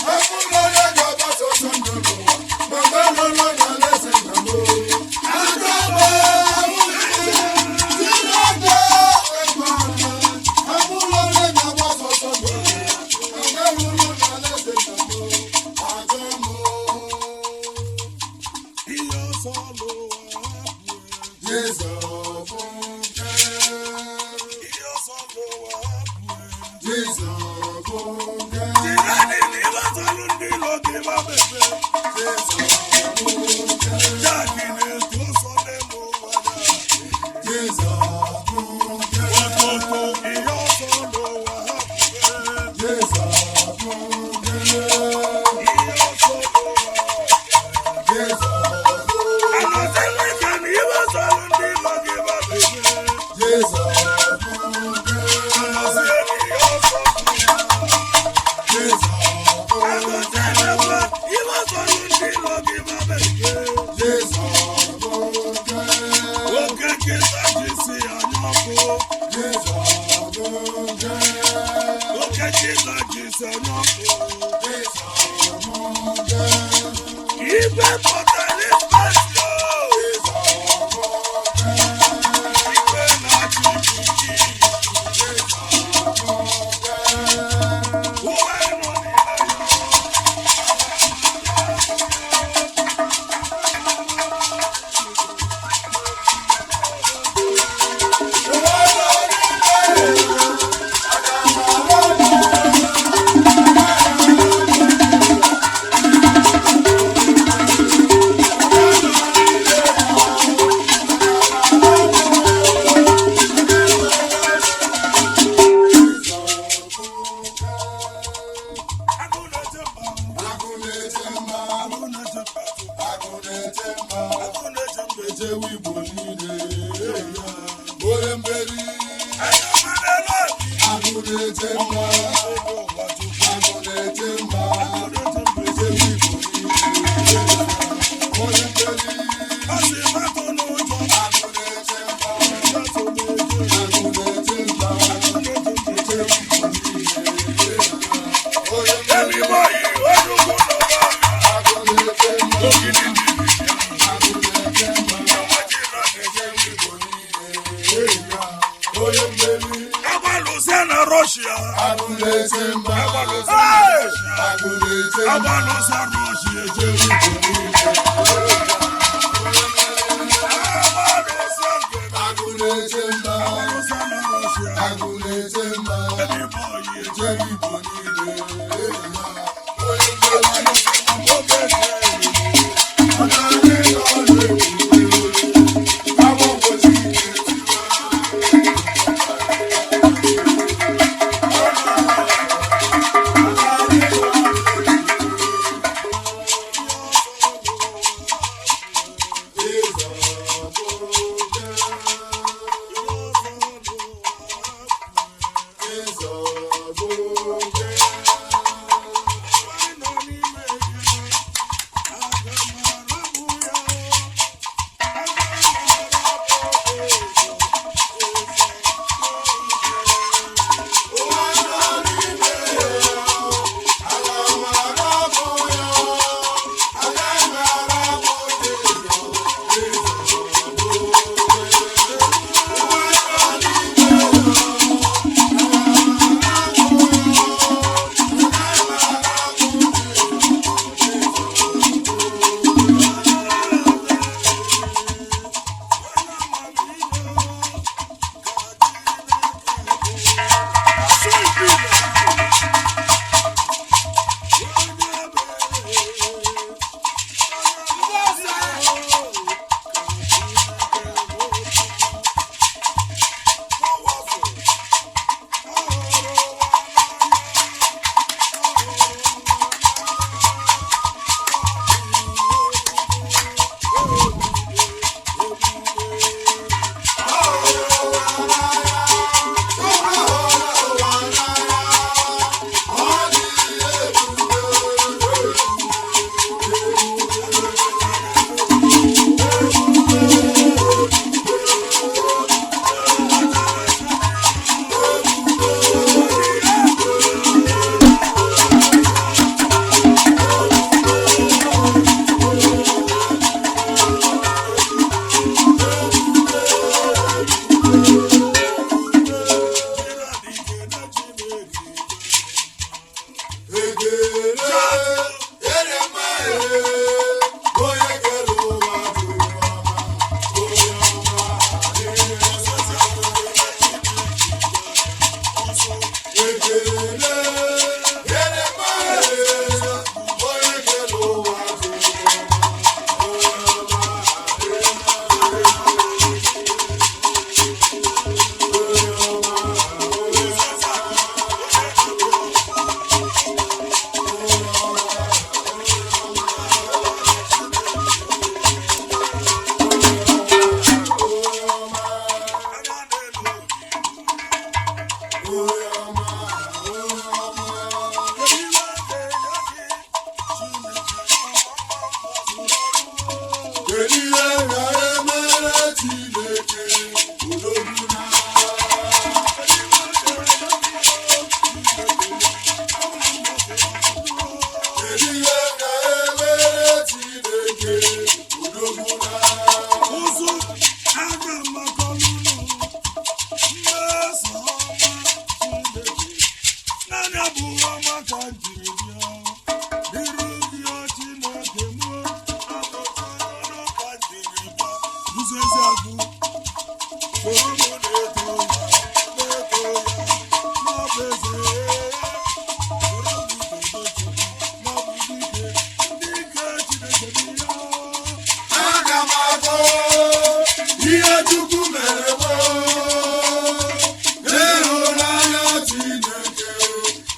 ka mkpụrụ onye ga-agbasa ọsọ ndụ n'ụwa, ma mgbe lụrụ na alaeze nna m. Aka m ahụghị Chineke ekwela ka mkpụrụ onye ga-agbasa ọsọ ndụ n'ụwa, ma mgbe lụrụ na alaeze nna m. Aka m.
Ihe ọsọ n'ụwa hapụ.
Jizọs bụ nke.
Ihe ọsọ n'ụwa hapụ.
Jizọs bụ nke.
Jideni na ịgbasara ndị ilo gị ma mepe.
Jizọs bụ nke.
Jaaki na-eto ọsọ n'elu ụwa ya.
Jizọs bụ nke.
Ọtụtụ ihe ọsọ n'ụwa hapụ.
Jizọs bụ nke.
Ihe ọsọ n'ụwa.
Jizọs bụ.
Anọsịla ike na ịgbasara ndị ilo gị ma mepe.
Jizọs bụ nke.
Anọsịla ihe ọsọ n'ụwa.
Jizọs bụ.
Anọsịla ịgbasara ndị ilo gị ma mepe.
Jizọs bụ nke.
Oke nkịta ji si anya ọkụ.
Jizọs bụ nke.
Oke nkịta ji si anya ọkụ.
Jizọs bụ nke.
Igwe pụtara ịkpasị o.
Jizọs bụ nke.
Igwe na-achị ikuku.
Jizọs bụ nke.
Ụwa nọ n'ime ya. Agụ na-eche mba.
Agụ na-eche mba,
Agụ na-eche mba.
agụ na-eche mba,
Agụ na-eche mba.
echewe Igbo niile, onye mmeri.
Anya ọma n'elu obi.
Agụ na-eche mba, agụ na-eche mba, echebe Igbo niile. Onye mmeri.
Asị m atụ n'ụjọ.
Agụ na-eche mba, agụ na-eche mba, echebe Igbo niile. Onye mmeri.
Emi boyi, onye ugwu n'ụwa.
Agụ na-eche mba,
Ogidi dị
agụ na-eche mba,
ọnwa jiri
echebe Igbo niile. Onye mmeri.
Agbalụsịa na Rọshia.
Agụ na-eche mba,
Agbalụsịa na Rọshia.
agụ na-eche mba.
Agbalụsịa Rọshia eje. Agbalụsịa ngene.
Agụ na-eche mba,
Agbalụsịa na Rọshia.
agụ na-eche mba,
Emi boyi eje.
echebe Igbo niile. Onye mmeri.
Oge dị
Ọ na-adị n'ọrụ ebube, agwọ mgbochi ike. Kedu ihe ga-emere Chineke odogwu na Kedu ihe ga-emere Chineke odogwu na
Ụzụ aga makọlụ mmeso ọma Chineke naanị abụghị ọma ka m jiri bịa n'iru gị o Chineke mụ abụkọrọ ka m jiri bịa ụzọ ezi agụ soro m na-eto ya na-eto ya n'ọbụ eze soro m tobe Chukwu n'ọbụ dike ndị ike Chineke bụ ya.
Aga m akọ ihe Chukwu mere gboo ịhụnanya Chineke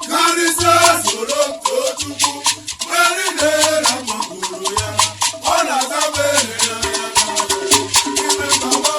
karịsịa soro m too Chukwu mgbe niile na mmagburu ya ọ na-aza m ele ya ime mma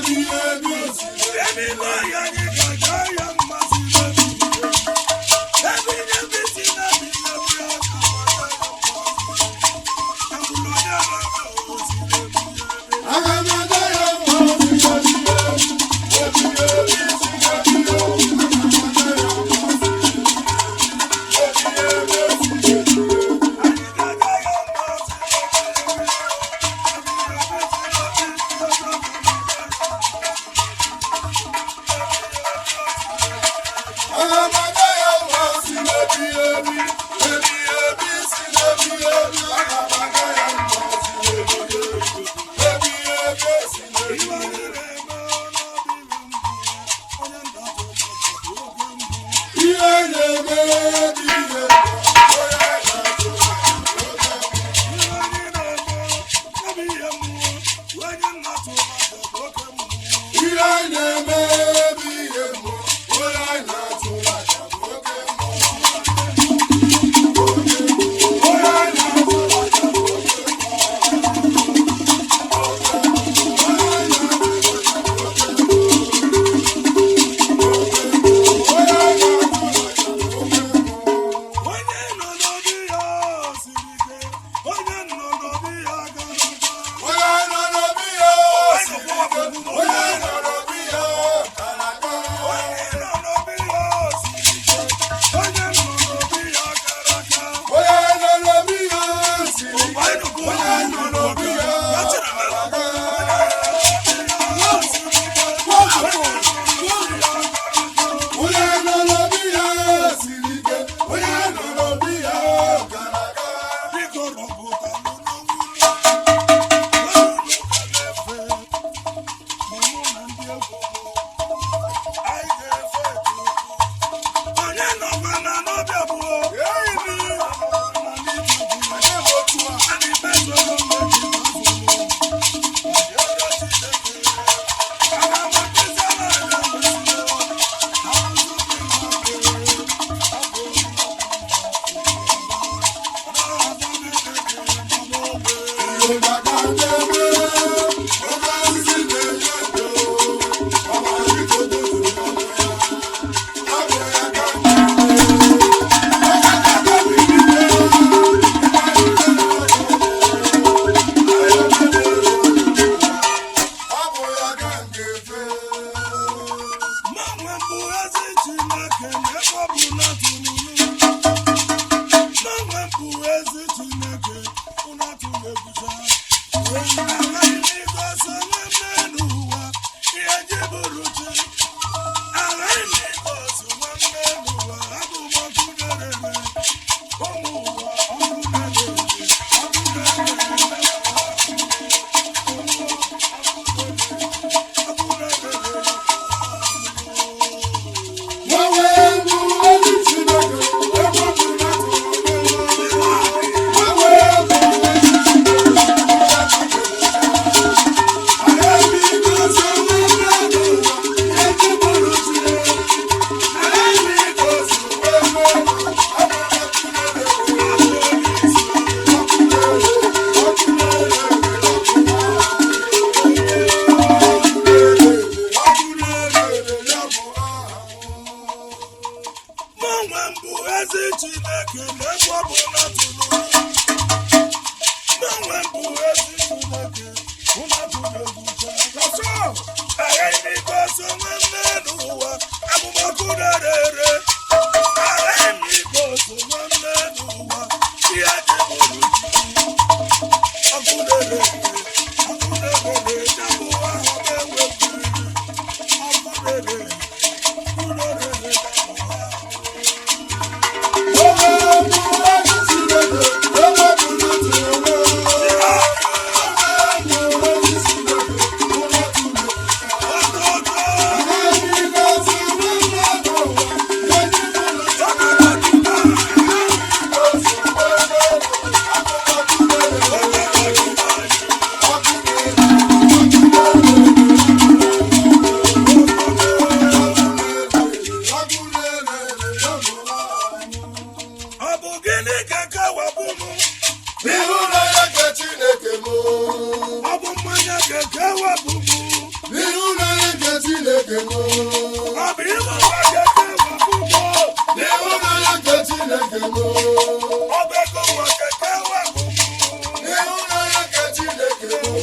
Ebighị ebi osi.
Ebe ile ọhịa anyị ga-aga ya mma si n'ebighị ebi. Ebe ihe ndị si n'ebighị ebi aka mata ya mma si. Agbụrụ onye na-eme osi n'ebighị ebi.
Aga m aja ya mma osi n'ebighị ebi. Ebighị ebi si n'ebighị ebi. Aga m aja ya mma osi n'ebighị ebi. Ebighị ebi osi n'ebighị ebi.
Anyị ga-aga ya mma si n'ebighị ebi. Ebighị ebi si n'ebighị ebi.
Aga m aja ya mma si n'ebighị ebi. Ebighị ebi si n'ebighị ebi. Aga m aja ya mma si n'ebighị ebi. Ebighị ebi si n'ebighị
Iwe
ebi.
anyị na-eme n'ọdịghị mbụ. Onye ndatụ ụbọchị oge mbụ.
Ihe na-eme dị ihe onye na-atụ
Ihe anyị na-eme ọ bụ ihe mmụọ. Onye ndatụ ụbọchị oge mbụ.
ihe na-eme bụ ihe mmụọ onye na-atụ aja bụ oke mmụọ. Onye na-atụ aja bụ oke mmụọ. Onye na-atụ aja bụ oke mmụọ.
Onye nọ n'obi ya siri ike, onye nọ n'obi ya gara aga.
Onye nọ n'obi ya siri ike, onye nọ n'obi ya kara aka.
Onye nọ n'obi ya siri ike, onye nọ n'obi ya gara aga.
Onye nọ n'obi ya siri ike, onye nọ n'obi ya kara aka. Onye nọ n'obi ya siri ike, onye nọ n'obi ya kara aka.
Biko rọpụta mụ n'onwe m. Onye ụka na-efe, ma mụ na ndị egwu mụ, anyị ga-efe Chukwu. Onye nọkwa na n'ọbịa bụ
Yoruba ka na-eme, oke osisi na-enye ndo, ọbara iko tozuru ọnụ ya. Ọ bụ ya ka m na-eme. Ọkaka ga-ebilite, ọ bụ ya ka m ga-efe.
Mgbanwe bụ ezi Chineke n'ebe ọ bụ na tụrụ Mgbanwe bụ ezi Chineke ụna tụrụ egwucha. Agaghị m igosi onwe m n'elu ụwa ihe ji bụrụ chi. Agaghị m igosi onwe m n'elu ụwa abụ m ọkụ na-ere. Ụmụ ụwa ọkụ na-ere, ọkụ na-ere. Ọkụ na-ere.
Nwanwe bụ ezi Chineke, ebe ọ bụ na tụrụ n'elu. Nwanwe bụ ezi Chineke, agaghị m igosi onwe m n'elu ụwa ihe ji bụrụ chi. Agaghị m igosi onwe m n'elu ụwa, abụ m ọkụ na-ere. Ọkụ na-ere, ọkụ na-ere, ọkụ na-ere, ọkụ na-ere, ya bụ aha m.
Mgbanwe mbụ ezi Chineke n'ebe ọ bụ na tụrụ. Mgbanwe mbụ ezi Chineke ụna tụrụ egwu cha. Aghaghị m igosi onwe m n'elu ụwa abụmọkụ na-ere. Aghaghị m igosi onwe m n'elu ụwa ihe ji bụrụ chi. Ọkụ na-ere, ọkụ na-ere, ya bụ aha m ewepụrụ. Ọkụ na-ere, ọkụ na-ere, ya bụ aha m.
Thank you. Chineke m.
Ọ bụ ibe ụwa keke wabụgo.
N'ịhụnanya nke Chineke m.
Ọ bụ ego ụwa keke wabụgo.
N'ịhụnanya nke Chineke m.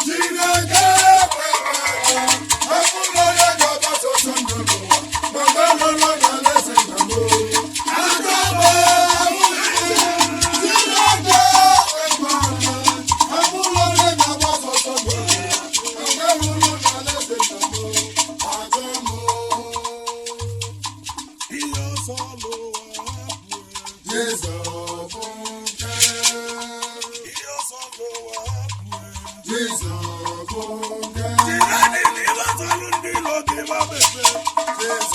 Chineke ekwela ka ọ bụrụ onye ga-agbasa ọsọ ndụ n'ụwa, ma mgbe lụrụ n'alaeze nna m. Aka m ahụghị. Chineke ekwela ka ọ bụrụ onye ga-agbasa ọsọ ndụ n'ụwa, ma mgbe lụrụ n'alaeze nna m. Ajọ m.
Ihe ọsọ n'ụwa hapụ.
Jizọs bụ nke.
Ihe ọsọ n'ụwa hapụ.
Jizọs bụ nke.
Jideni na ibe zọlụ ndị ilo gị ma bebe.
Jizọs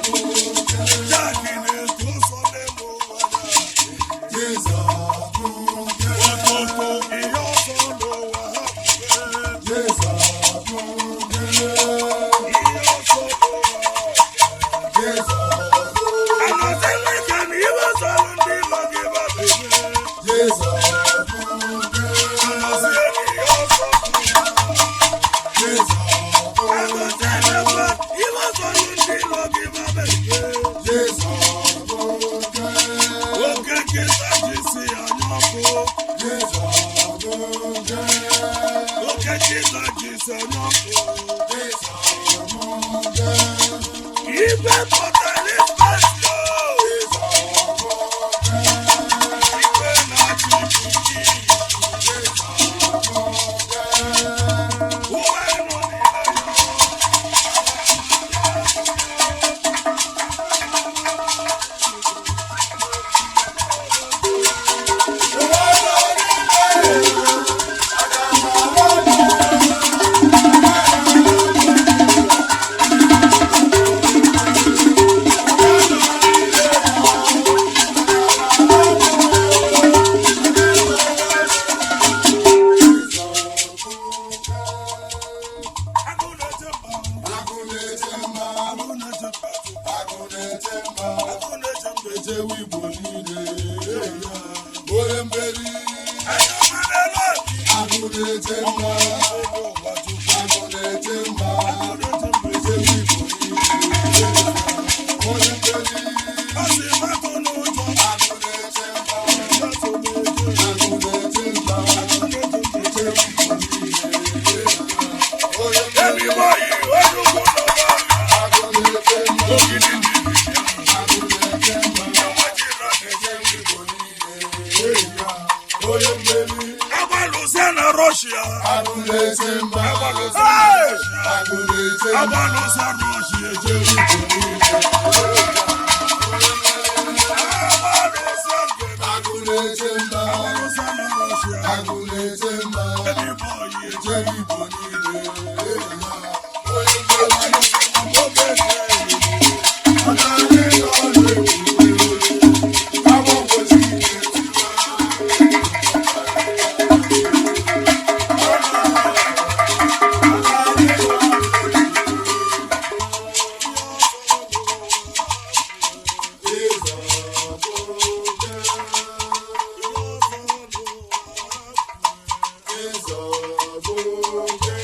bụ nke.
Jack na-etu ọsọ n'elu ụwa ya.
Jizọs bụ nke.
Ototo ihe ọsọ n'ụwa hapụ.
Jizọs bụ nke.
Ihe ọsọ n'ụwa.
Jizọs bụ
Anọzi nwike na ibe zọlụ ndị ilo gị ma bebe.
Jizọs bụ nke.
Anọzi ihe ọsọ n'ụwa.
Jizọs bụ
Anọzi emekwa ibe zọlụ ndị ilo gị ma bebe.
Jizọs bụ nke.
Oke nkịta ji si anya ọkụ.
Jizọs bụ nke.
Oke nkịta ji si anya ọkụ.
Jizọs bụ nke.
Ibe pụtara ịkpasio.
Jizọs bụ nke.
Igwe na-achị ikuku.
Jizọs bụ nke.
Ụwa nọ n'ime ya. Agụ na-eche mba.
Agụ na-eche mba,
Agụ na-eche mba.
agụ na-eche mba,
Agụ na-eche mba.
echewe Igbo niile, onye mmeri.
Anya ọma n'elu obi.
Agụ na-eche mba,
Ego ụwa chukwu.
agụ na-eche mba,
Agụ na-eche mba.
echewe Igbo niile, onye mmeri.
Ọ sị matụ n'ụjọ.
Agụ na-eche mba,
Matụ n'ụjọ.
agụ na-eche mba,
Agụ na-eche mba.
echewe Igbo niile, onye mmeri.
Emi boyi, onye ugwu nọ n'ọhịa.
Agụ na-eche mba,
Ogidi ndị dibịa.
agụ na-eche mba,
Ọnwa jiri na-eche
echewe Igbo niile, onye mmeri.
Agbalụsịa na Rọshịa.
Agụ na-eche mba,
Agbalụsịa na Rọshịa.
agụ na-eche mba,
Agbalụsịa na Rọshịa.
echewe Igbo niile.
Agbalụsịa ngene.
Agụ na-eche mba,
Agbalụsịa na Rọshịa.
agụ na-eche mba,
Emi boyi,
echewe Igbo niile, onye mmeri.
oge nke
Ọ na-adị n'ọnụ egwu, agbọ mgbochi na-etiwa. Jizọs bụ nke. Jizọs bụ nke.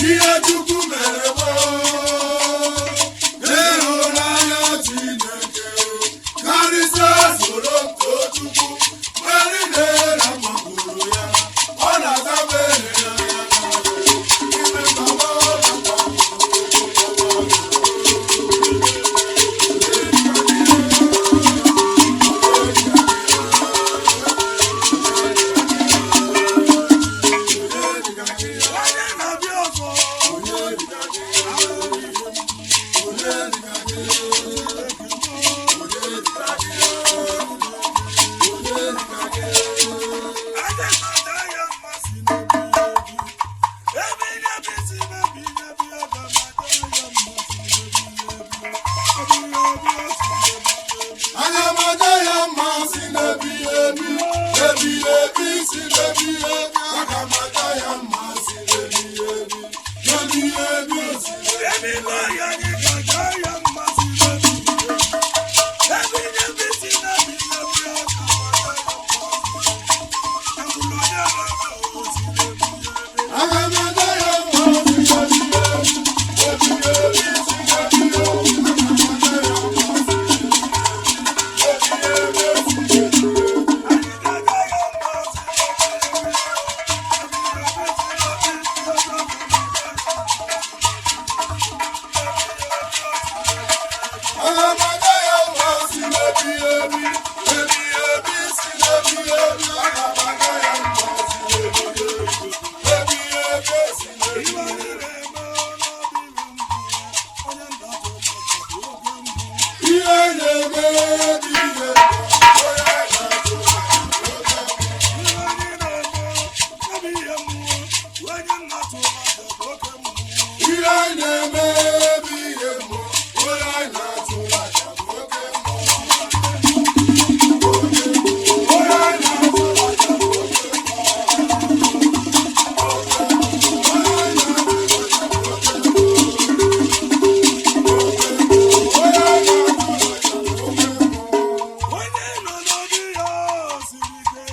Ihe Chukwu mere m, ịhụnanya Chineke karịsịa soro m too Chukwu. Mgbe niile na mmakpụrụ ya, ọ na-aza m ele ya ime mama na.
Onye na-abịa ọzọ.
Aga m aja ya mma si n'ebighị ebi, ebighị ebi si n'ebighị ebi. Aga m aja ya mma si n'ebighị ebi, ebighị ebi si n'ebighị ebi. Aga m aja ya mma si n'ebighị ebi, ebighị ebi si n'ebighị ebi. Aga m aja ya mma si n'ebighị ebi si n'ebighị ebi. Aga m aja ya mma si n'ebighị ebi, ebighị ebi si n'ebighị ebi. Aga m aja ya mma si n'ebighị ebi, ebighị ebi si n'ebighị ebi. Ihe na-eme dị ihe onye na-atụ ihe na-eme bụ ihe mmụọ onye na-atụ aja bụ oke mmụọ. Onye na-atụ aja bụ oke mmụọ. Onye na-atụ aja bụ oke mmụọ.
Onye nọ n'obi ya siri ike,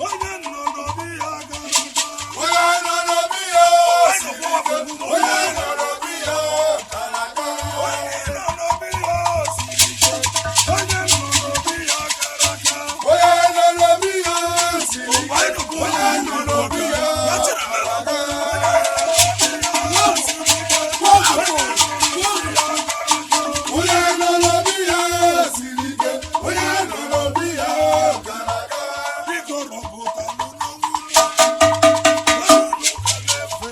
onye nọ n'obi ya gara aga.
Onye nọ n'obi ya siri ike, onye nọ n'obi ya kara aka.
Onye nọ n'obi ya siri ike, onye nọ n'obi ya gara aga.
Onye nọ n'obi ya siri ike, onye nọ n'obi ya kara aka. Onye nọ n'obi ya siri ike, onye nọ n'obi ya kara aka.
Biko rọpụtalụ n'onwe unu. Unu ka na-efe,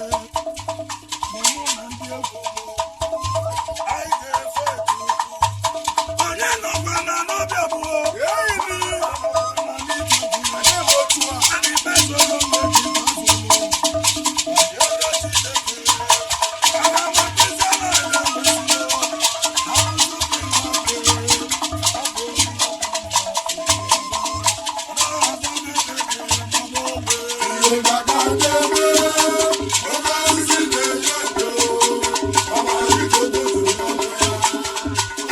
ma mụ na ndị egwu m, anyị ga-efe Chukwu. Onye nọkwa na n'ọbịa bụ
Ihe ga-aga n'ebe, oke osisi na-enye ndo, ọbara iko tozuru n'ọnụ ya.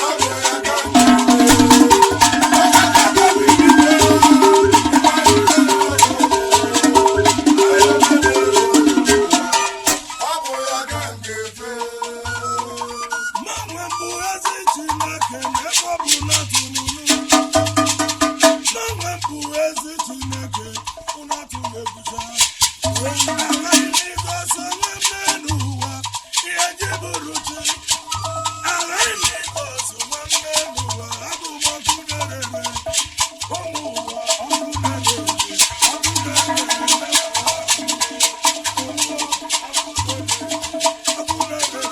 Ọ bụ ya ka m na-eme. Ọ bụ ya ka m ga-efe.
Mgbanwe bụ ezi Chineke n'ebe ọ bụ na tụrụ Mgbanwe bụ ezi Chineke ụna tụrụ egwucha. Agaghị m igosi onwe m n'elu ụwa ihe ji bụrụ chi. Agaghị m igosi onwe m n'elu ụwa abụ m ọkụ na-ere. Ụmụ ụwa ọkụ na-ere ọkụ na-ere. Ọkụ na-ere.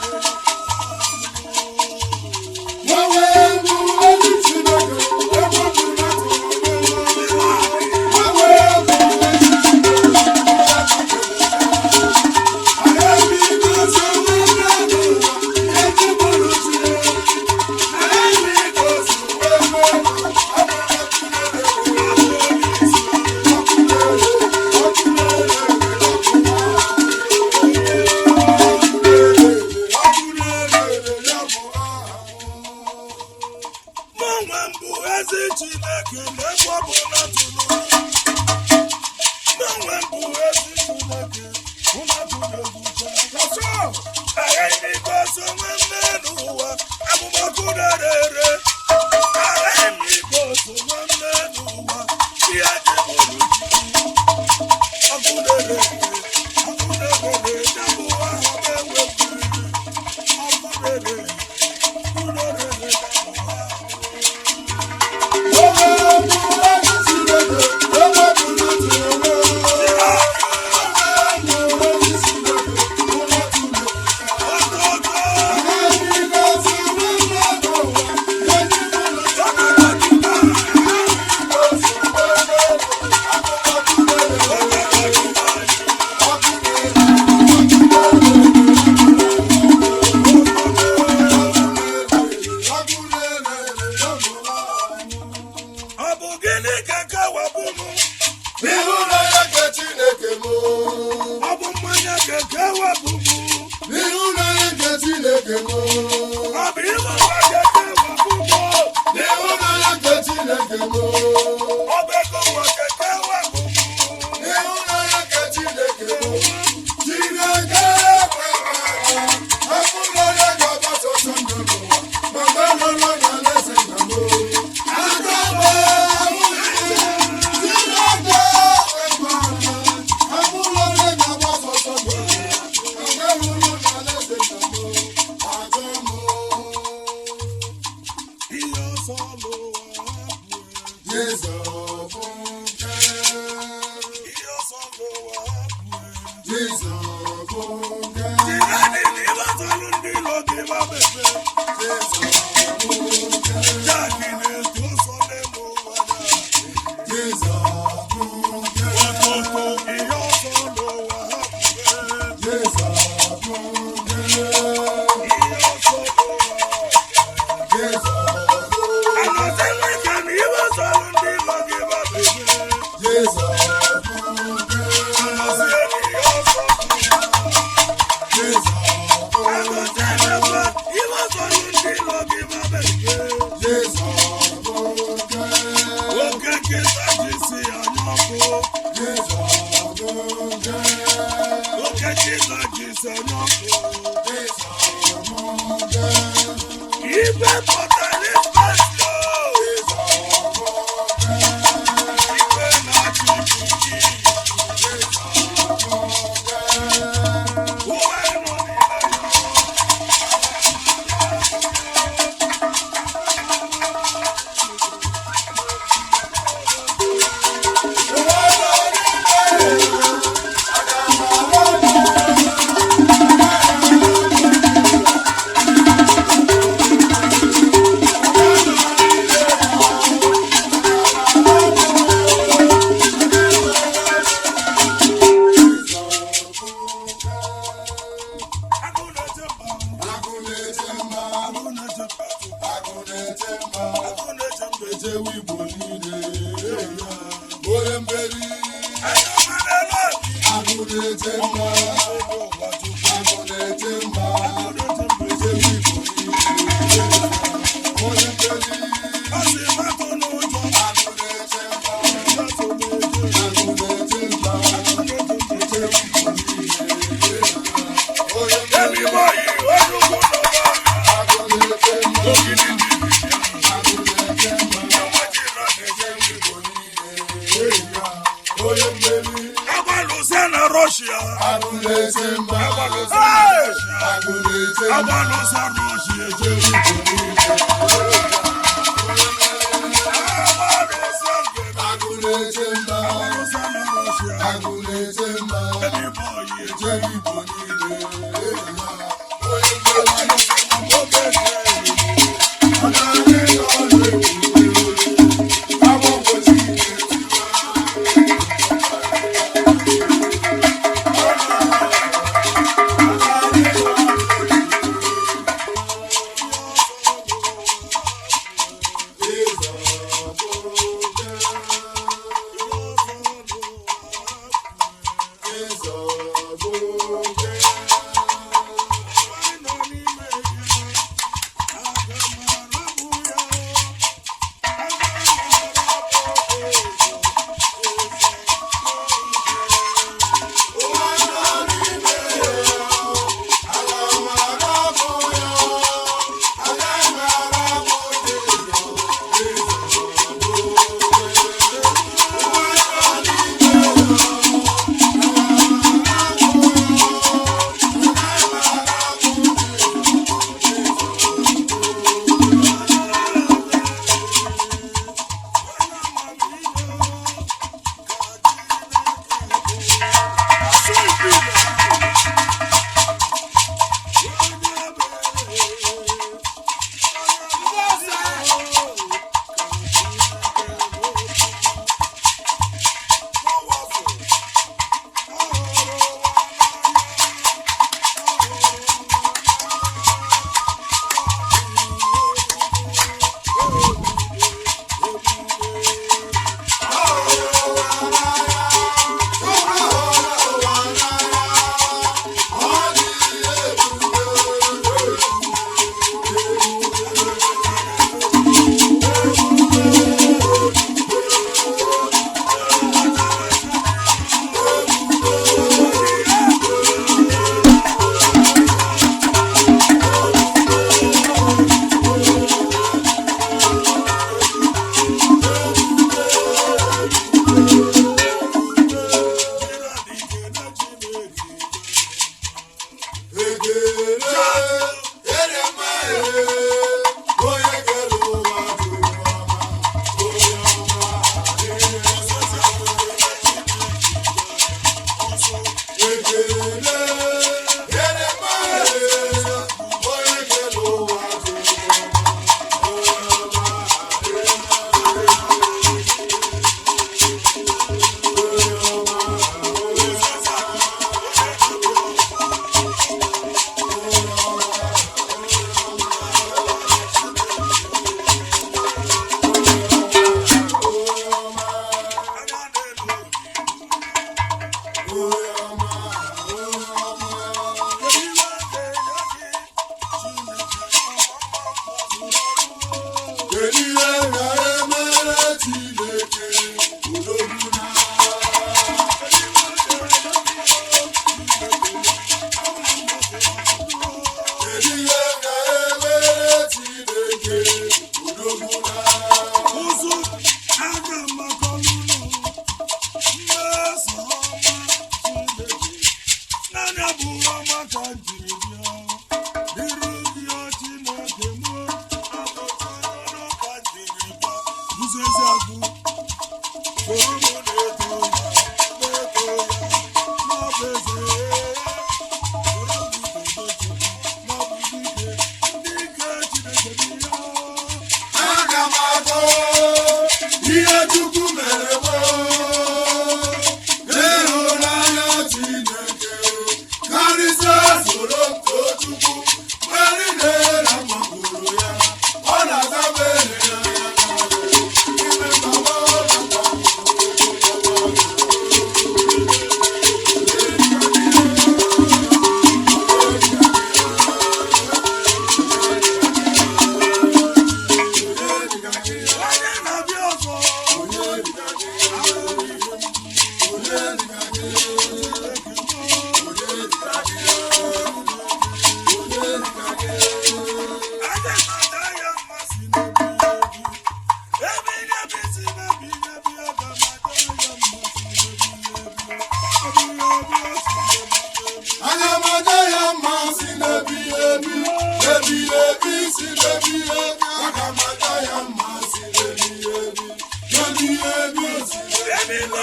Gbanwe bụ ezi Chineke, ebe ọ bụ na tụrụ Gbanwe bụ ezi Chineke,
ndị bụrụ chi. Ọkụ na-ere ere, ọkụ na-ere ere, ya bụ aha m ewepụrụ. Ọkụ na-ere ere, ọkụ na-ere ere, ya bụ aha m. Ọtụtụ ọ bụ gịnị ka kewapụ m?
N'ịhụnanya nke Chineke m,
Ọ bụ mmanya ka kewapụ m?
n'ịhụnanya nke Chineke m,
Ọ bụ ịlụ ụwa ka kewapụ m?
n'ịhụnanya nke Chineke m,
Ọ bụ ego ụwa ka kewapụ m?
n'ịhụnanya nke Chineke m, Chineke ekwela hapụrụ onye ga-agbasa ọsọ ndụ n'ụwa, ma mgbe lụrụ na alaeze nna m. Aka m ahụghị Chineke ekwela hapụrụ onye ga-agbasa ọsọ ndụ n'ụwa, ma mgbe lụrụ na alaeze nna m. Aka m.
Ihe ọsọ n'ụwa hapụ.
Jizọs bụ nke,
Ihe ọsọ n'ụwa hapụ.
Jizọs bụ nke,
Jideni na ịgbasalụ ndị ilo gị ma mepe.
Jizọs bụ nke,
Jack na-eto ọsọ n'elu ụwa na.
Jizọs bụ nke,
Ọtụtụ ihe ọsọ n'ụwa hapụ.
Jizọs bụ nke,
Ihe ọsọ n'ụwa.
Jizọs bụ,
Anọsịla ike na ịgbasalụ ndị ilo gị ma mepe.
Jizọs bụ nke,
Anọsịla ihe ọsọ n'ụwa.
Jizọs bụ,
Anọsịla ịgbasalụ ndị ilo gị ma mepe.
Jizọs bụ nke,
Oke nkịta ji si anya ọkụ.
Jizọs bụ nke,
Oke nkịta ji si anya ọkụ.
Jizọs bụ nke,
Igwe pụtara ịkpasị o.
Jizọs bụ nke,
Igwe na-achị ikuku.
Jizọs bụ nke.
Ụwa nọ n'ime ya. Agụ na-eche mba.
Agụ na-eche mba,
Agụ na-eche mba.
agụ na-eche mba,
Agụ na-eche mba.
echewe Igbo niile, onye mmeri.
Anya ọma n'elu obi.
Agụ na-eche mba,
Ego ụwa Chukwu.
agụ na-eche mba,
Agụ na-eche mba.
echewe Igbo niile, onye mmeri.
Ọ sị matụ n'ụjọ.
Agụ na-eche mba,
Matụ n'ụjọ.
agụ na-eche mba,
Agụ na-eche mba.
echewe Igbo niile, onye
Emi
mmeri.
bọyị, onye ugwu nọba.
Agụ na-eche mba,
Ogidi dị
agụ na-eche mba,
ọnwa ji na na-eche.
echewe Igbo niile, onye mmeri.
Agbalụsịa na Rọshịa.
Agụ na-eche mba,
Agbalụsịa na Rọshịa.
agụ na-eche mba,
Agbalụsịa Rọshịa.
echewe Igbo niile.
Agbalụsịa ngene.
Agụ na-eche mba,
Agbalụsịa na Rọshịa.
agụ na-eche mba,
Emi bọyị,
echewe Igbo niile, onye mmeri.
oge dị.
Ọ na-adị ọrụ ebube, agwọ mgbochi na-etiwa. Jizọs bụ nke, Jizọs bụ nke.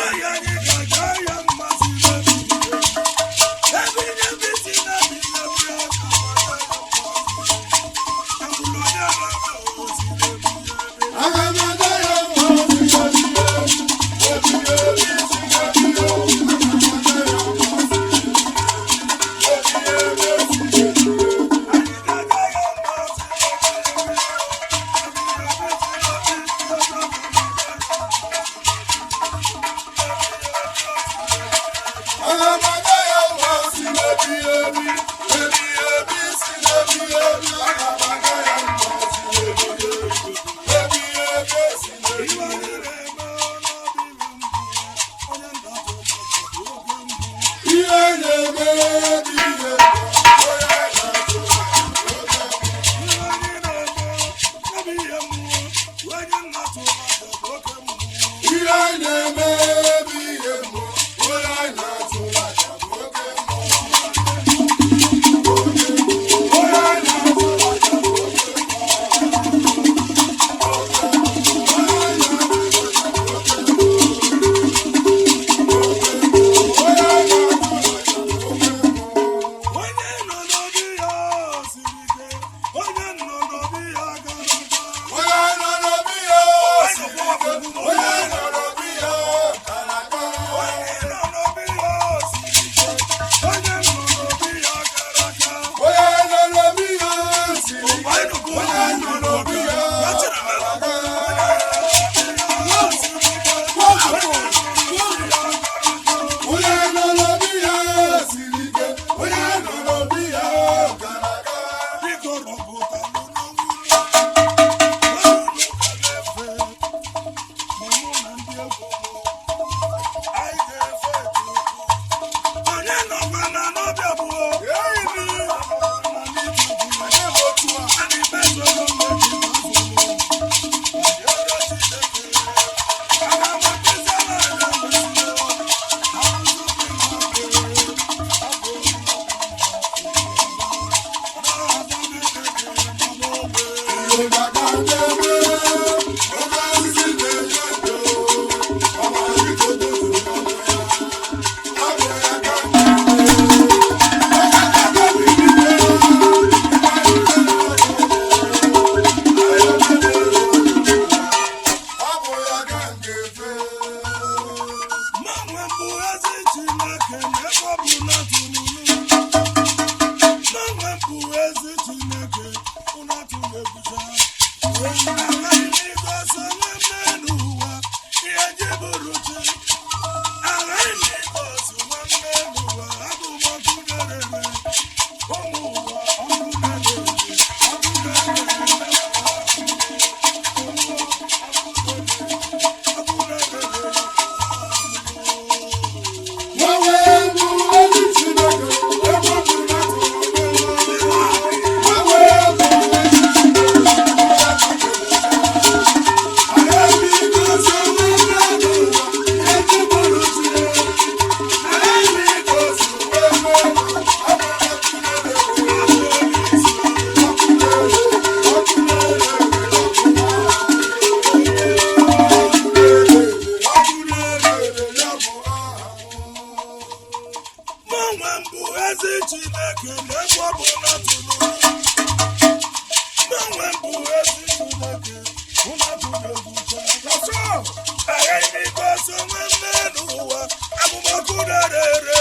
Aga m aja ya mma si ebighị ebi, ebighị ebi si ebighị ebi. Aga m aja ya mma si ebighị ebi si ebighị ebi. Aga m aja ya mma si ebighị ebi, ebighị ebi si ebighị ebi. Aga m aja ya mma si ebighị ebi, ebighị ebi si ebighị ebi. Ihe na-eme ebe ihe onye na-atụ ihe na-eme ebe ihe mmụọ onye na-atụ aja bụ oke mmụọ. Onye na-atụ aja bụ oke mmụọ. Onye na-atụ aja bụ oke mmụọ.
Onye nọ n'obi ya siri ike, onye nọ n'obi ya gara aga.
Onye nọ n'obi ya siri ike, onye nọ n'obi ya kara aka.
Onye nọ n'obi ya siri ike, onye nọ n'obi ya gara aga.
Onye nọ n'obi ya siri ike, onye nọ n'obi ya kara aka. Onye nọ n'obi ya siri ike, onye nọ n'obi ya kara aka.
Biko rọpụta mụ n'onwe m, ọrụ ụka na-efe, ma mụ na ndị egwu m, anyị ga-efe Chukwu. Onye nọkwa na n'ọbịa bụ
Ihe ga-aga n'ebe, oke osisi na-eto eto, ọmarịcha tozuru ọnụ ya. Ọ bụ ya ka m na-eme. Ọ bụ ya ka m ga-efe.
Mmanwe bụ ezi Chineke na ebe ọ bụ na tụrụ Mmanwe bụ ezi Chineke ụna tụrụ egwucha. Agaghị m igosi onwe m n'elu ụwa ihe ji bụrụ chi. Agaghị m igosi onwe m n'elu ụwa abụ m ọkụ na-ere. Ụmụ ụwa ọkụ na-ere, ọkụ na-ere, ọkụ na-ere.
Nwanwe bụ ezi Chineke, ebe ọ bụ na tụrụ Nwanwe bụ ezi Chineke, agaghị m igosi onwe m n'elu ụwa ihe ji bụrụ chi. Agaghị m igosi onwe m n'elu ụwa, abụ m ọkụ na-ere, ọkụ na-ere, ọkụ na-ere, ọkụ na-ere, ọkụ na-ere, ya bụ aha m.
Mụnwe mbụ ezi Chineke na ebe ọ bụ na tụrụ Mụnwe mbụ ezi Chineke ụna tụrụ egwu cha. Aghaghị m igosi onwe m n'elu ụwa abụmọkụ na-ere.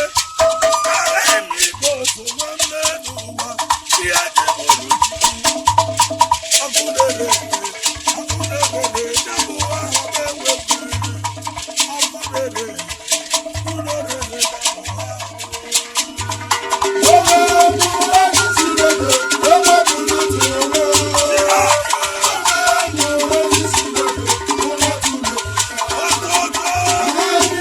Aghaghị m igosi onwe m n'elu ụwa ihe ji bụrụ chi. Ọkụ na-ere, ọkụ na-ere, ya bụ aha m ewepụrụ. Ọkụ na-ere, ọkụ na-ere, ya bụ aha m. Ọkụ ọjọọ.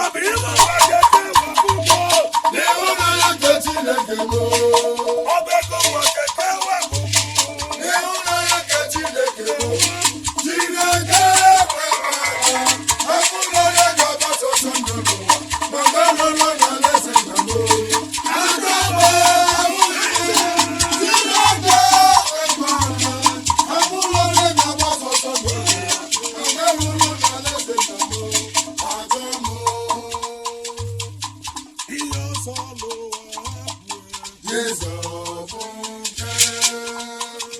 Ọ bụ ibe ụwa keke wabụgo.
N'ịhụnanya nke Chineke m.
Ọ bụ ego ụwa keke wabụgo.
N'ịhụnanya nke Chineke m. Chineke ekwekwala, abụrụ onye ga-agbasa ọsọ ndụ n'ụwa, ma mgbe lụrụ n'alaeze nna m. Aka m abụghị Chineke ekwekwala, abụrụ onye ga-agbasa ọsọ ndụ n'ụwa, ma mgbe lụrụ n'alaeze nna m. Aka m.
Ihe ọsọ n'ụwa hapụ.
Jizọs bụ nke.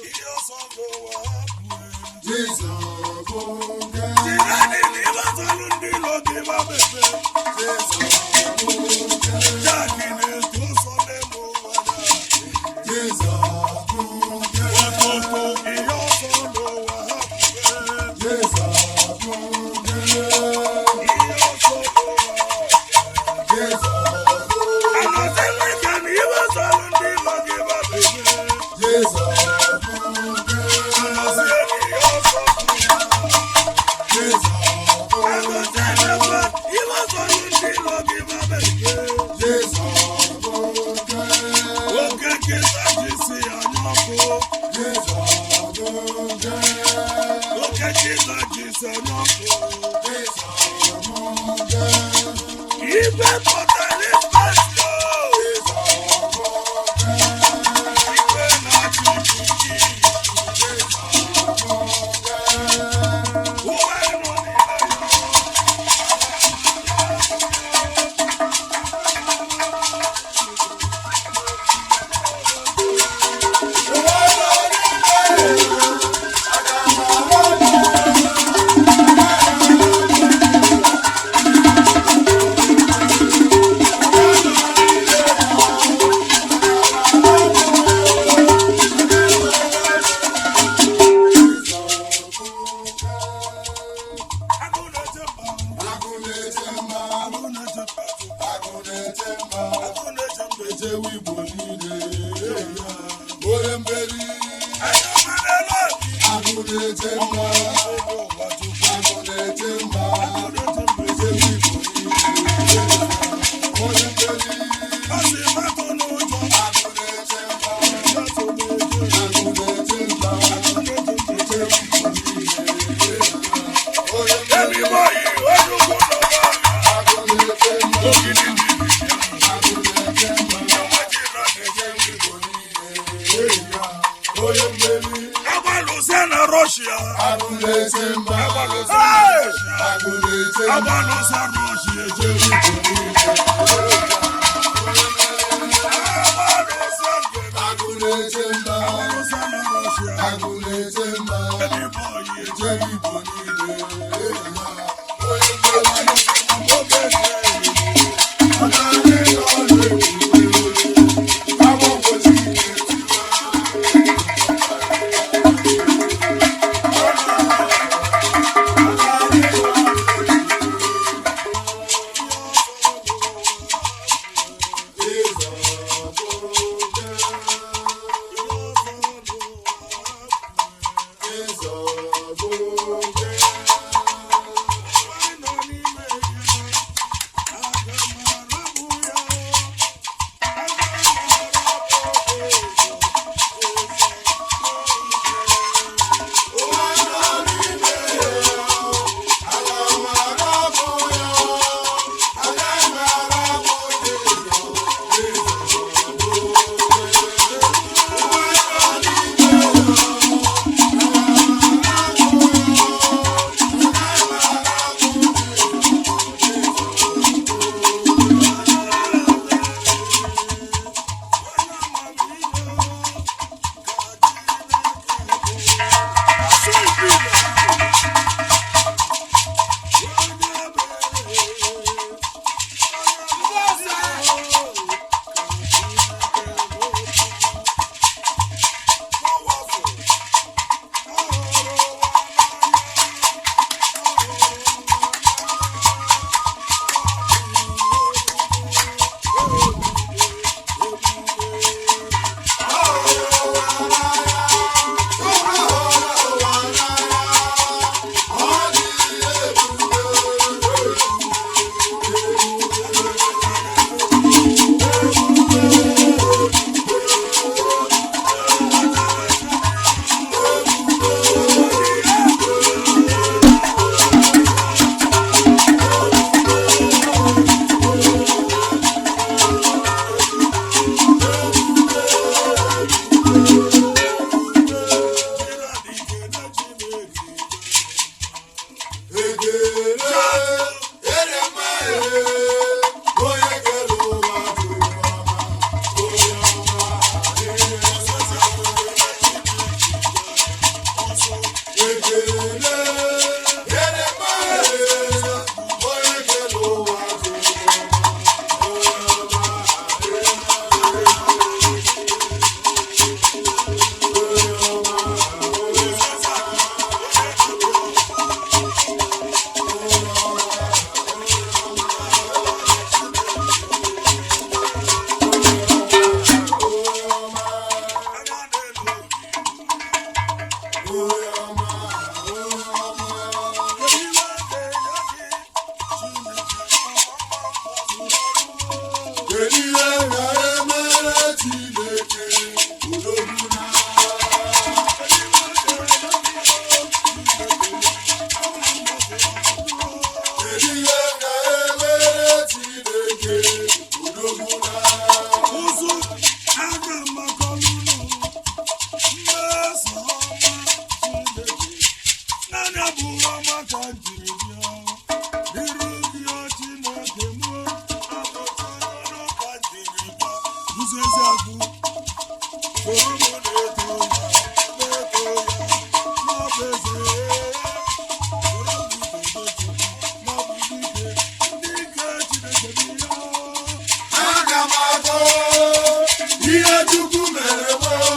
Ihe ọsọ n'ụwa hapụ.
Jizọs bụ nke.
Jideni na ibe ọsọlụ ndị ilo gị ma mepe.
Jizọs bụ nke.
Jaaki na-eto ọsọ n'elu ụwa ya.
Jizọs bụ nke.
Ọtụtụ ihe ọsọ n'ụwa hapụ.
Jizọs bụ nke.
Ihe ọsọ n'ụwa.
Jizọs bụ
Anọsịla ike na ibe ọsọlụ ndị ilo gị ma mepe.
Jizọs bụ nke.
Anọsịa na ihe ọsọ n'ụwa.
Jizọs bụ
Agọzie na-ekwe ibe ọsọlụ ndị ilo gị ma mepe.
Jizọs bụ nke.
Oke nkịta ji si anya ọkụ.
Jizọs bụ nke.
Oke nkịta ji si anya ọkụ.
Jizọs bụ nke.
Ibe pụtara ikpeazụ.
Jizọs bụ nke.
Igwe na-achị ikuku.
Jizọs bụ nke.
Ụwa nọ n'ime ya. Agụ na-eche mba.
Agụ na-eche mba,
Agụ na-eche mba.
agụ na-eche mba,
Agụ na-eche mba.
echewe Igbo niile, onye mmeri.
Anya mara n'obi.
Agụ na-eche mba,
Ego ụwa chukwu.
agụ na-eche mba,
Agụ na-eche mba.
echewe Igbo niile, onye mmeri.
Ọ sị matụ n'ụjọ.
Agụ na-eche mba,
Atụ n'ụjọ.
agụ na-eche mba,
Agụ na-eche mba.
echewe Igbo niile, onye
Emi
mmeri.
bọyị, onye ugwu nọ n'ọhịa.
Agụ na-eche mba,
Ogidi dị ya.
agụ na-eche mba,
Ọnwa jiri na-eche
echewe Igbo niile, onye mmeri.
Agbalụsịa na Rọshịa.
Agụ na-eche mba,
Agbalụsịa na Rọshịa.
agụ na-eche mba,
Agbalụsịa Rọshịa eche.
echewe Igbo niile.
Agbalụsịa ngene.
Agụ na-eche mba,
Agbalụsịa na Rọshịa.
agụ na-eche mba,
Emi bọyị eche.
echewe Igbo niile, onye mmeri.
Oge nke
Ọ na-adị ọrụ ebube, agwọ mgbochi na-etiwa. Jizọs bụ nke, Jizọs bụ nke. Ụwa nọ n'ime ya, aga m arapụ ya, agaghị m arapụ Jizọs, Jizọs bụ nke. Ụwa nọ n'ime ya, aga m arapụ ya, agaghị m arapụ Jizọs, Jizọs bụ Ọ dị ebube. akọ ihe Chukwu mere gboo.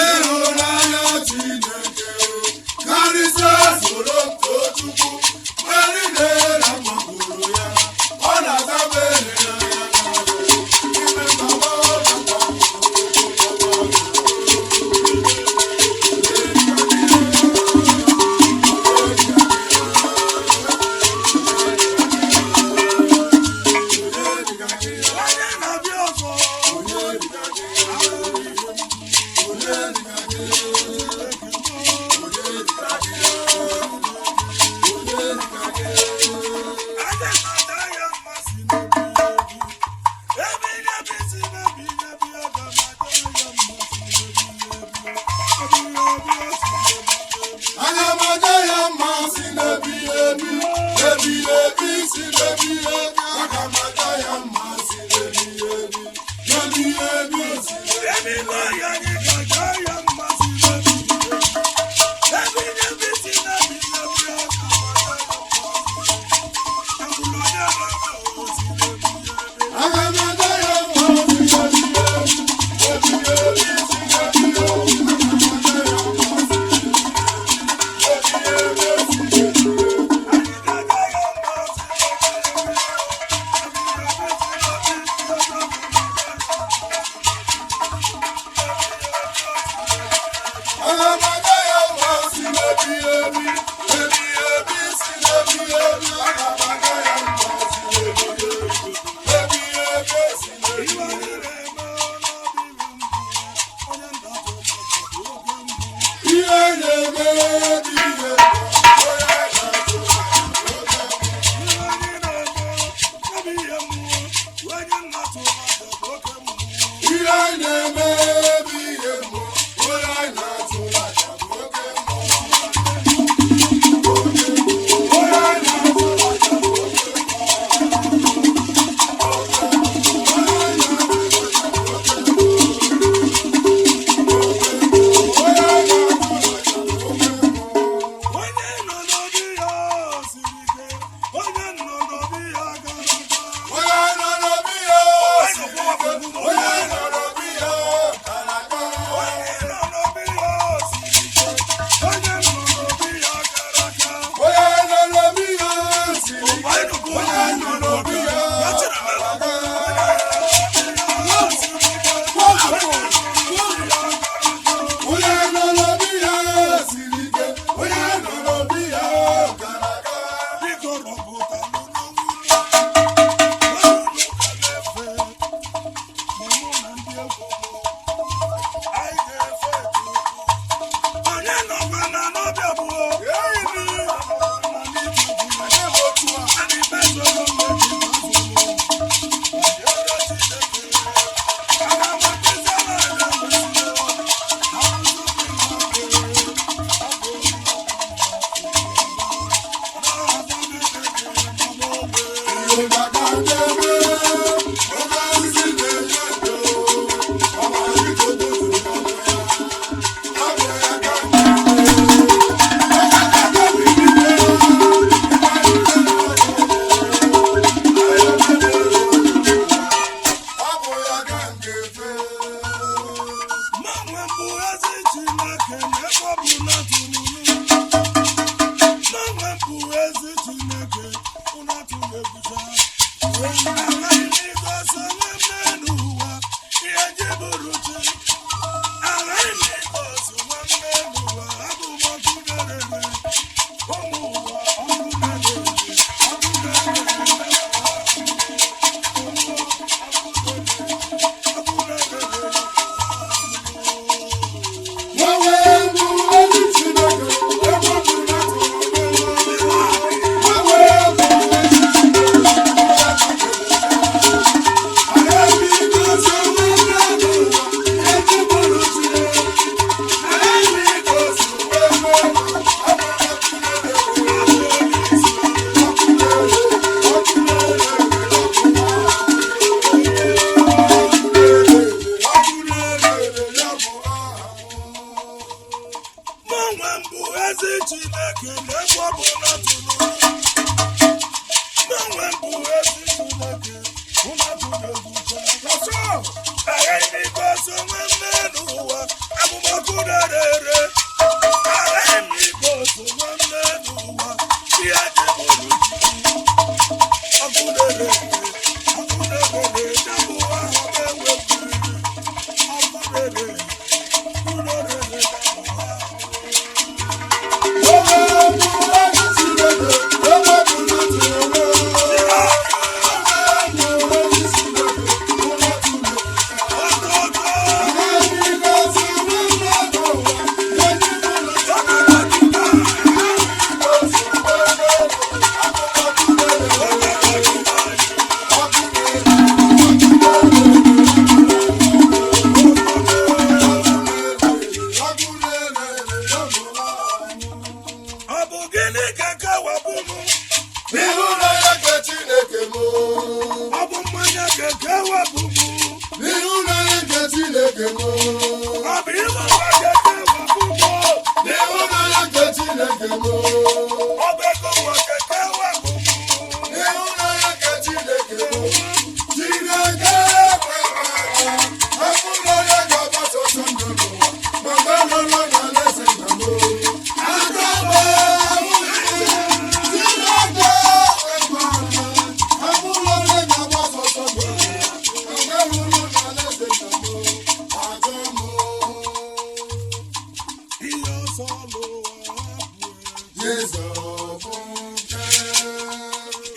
Ịhụnanya Chineke karịsịa soro m too Chukwu. Mgbe niile na mkpọkụrụ ya, ọ na-aza m ele n'anya n'anya. Ime mma ọ na-akpọ.
Onye na-abịa ọzọ. Aga m ada ya mma si n'ebi ebi. Ebe ihe bi si n'ebi ebi, aga m ada ya mma si n'ebi ebi. Ebi ebi o si n'ebi ebi.
Aga m aja ya mma si n'ebi ebi, ebi ebi si n'ebi ebi. Aga m aja ya mma si n'ebi ebi, ebi ebi si n'ebi.
Ebe ibe ya anyị ga-aja ya mma si n'ebi ebi. Ebe ihe bi si n'ebi ebi, aga m ada ya mma si n'ebi. Abụrụ onye na-eme o si n'ebi ebi.
Aga m aja ya mma si n'ebi ebi, ebi ebi si n'ebi ebi. Aga m aja ya mma si n'ebi ebi, ebi ebi si n'ebi ebi.
Anyị ga-aja ya mma si n'ebi ebi. Ebe ihe bi si n'ebi ebi.
Aga m aja ya mma si n'ebi ebi, ebi ebi si n'ebi ebi. Aga m aja ya mma si n'ebi ebi, ebi ebi si n'ebi ebi. Ihe na-eme dị ihe onye na-atụ ihe na-eme bụ ihe mmụọ onye na-atụ aja bụ oke mmụọ. Onye na-atụ aja bụ oke mmụọ. Onye na-atụ aja bụ oke mmụọ.
Onye nọ n'obi ya siri ike, onye nọ n'obi ya gara aga.
Onye nọ n'obi ya siri ike, onye nọ n'obi ya kara aka.
Onye nọ n'obi ya siri ike, onye nọ n'obi ya gara aga.
Onye nọ n'obi ya siri ike, onye nọ n'obi ya kara aka. Onye nọ n'obi ya siri ike, onye nọ n'obi ya gara aga.
Biko rọpụta n'ọnwụ unu ga na-efe, ma mụ na ndị egwu m, anyị ga-efe Chukwu. Onye nọkwa na n'ọbịa bụ
Ihe ga-aga n'ebe, oke osisi na-enye ndo, ọbara dịka odo zuru ọnụ ya. Ọ bụ ya ka m ga-eme. Ọ bụ ya ka m ga-efe.
Mgbanwe mbụ ezi Chineke n'ebe ọ bụ na tụrụ Mgbanwe mbụ ezi Chineke ụna tụrụ egwucha. Agaghị m igosi onwe m n'elu ụwa ihe ji bụrụ chi. Agaghị m igosi onwe m n'elu ụwa abụ m ọkụ na-ere. Ụmụ ụwa ọkụ na-ere, ọkụ na-ere. Ụmụ ọkụ na-ere, ọkụ na-ere.
Nwanwe bụ ezi Chineke, ebe ọ bụ na tụrụ Nwanwe bụ ezi Chineke, ebe ọ bụ na tụrụ
Chineke na-egwu ọ bụ na tụrụ mgbanwe mbụ ezi Chineke ụna tụrụ. na-ere, ọkụ na-ere, ya bụ ahụ na-ewepụ. Ọkụ na-ere, ọkụ na-ere, ya bụ ahụ. Ọ bụ gịnị ka kewapụ m?
N'ịhụnanya nke Chineke m,
Ọ bụ mmanya ka kewapụ m?
n'ịhụnanya nke Chineke m,
Ọ bụ ịlụ ụwa ka kewapụ m?
n'ịhụnanya nke Chineke m,
Ọ bụ ego ụwa ka kewapụ m?
n'ịhụnanya nke Chineke m, Chineke ekwela ka mkpụrụ onye ga-agbasa ọsọ ndụ n'ụwa, ma mgbe nọ n'alaeze nna m. Aka m ahụghị Chineke ekwela ka mkpụrụ onye ga-agbasa ọsọ ndụ n'ụwa, ma mgbe nọ n'alaeze nna m. Aka m.
Ihe ọsọ n'ụwa hapụ.
Jizọs bụ nke,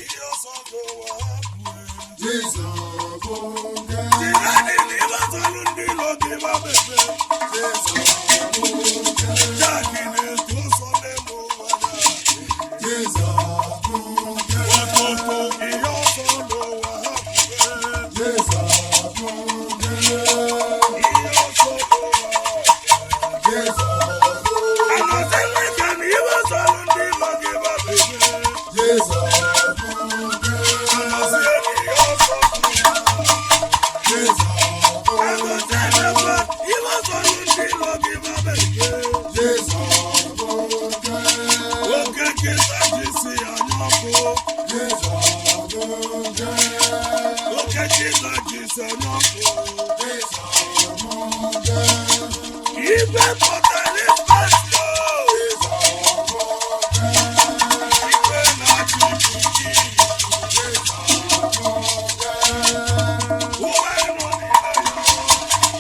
Ihe ọsọ n'ụwa hapụ.
Jizọs bụ nke,
Jideni na ịgbazalụ ndị ilo gị ma mepe.
Jizọs bụ nke,
Jack na-etu ọsọ n'elu ụwa ya.
Jizọs bụ nke,
Ọtụtụ ihe ọsọ n'ụwa hapụ.
Jizọs bụ nke,
Ihe ọsọ n'ụwa.
Jizọs bụ,
Anọzi nwike na ịgbazalụ ndị ilo gị ma mepe.
Jizọs bụ nke,
Anọzi ihe ọsọ n'ụwa.
Jizọs bụ,
Anọzi emekwa ịgbazalụ ndị ilo gị ma mepe.
Jizọs bụ nke,
Oke nkịta ji si anya ọkụ.
Jizọs bụ nke,
Oke nkịta ji si anya ọkụ.
Jizọs bụ nke,
Igwe pụtara ịkpasị o.
Jizọs bụ nke,
Igwe na-achị ikuku.
Jizọs bụ nke.
Uwe nọ n'ime ya.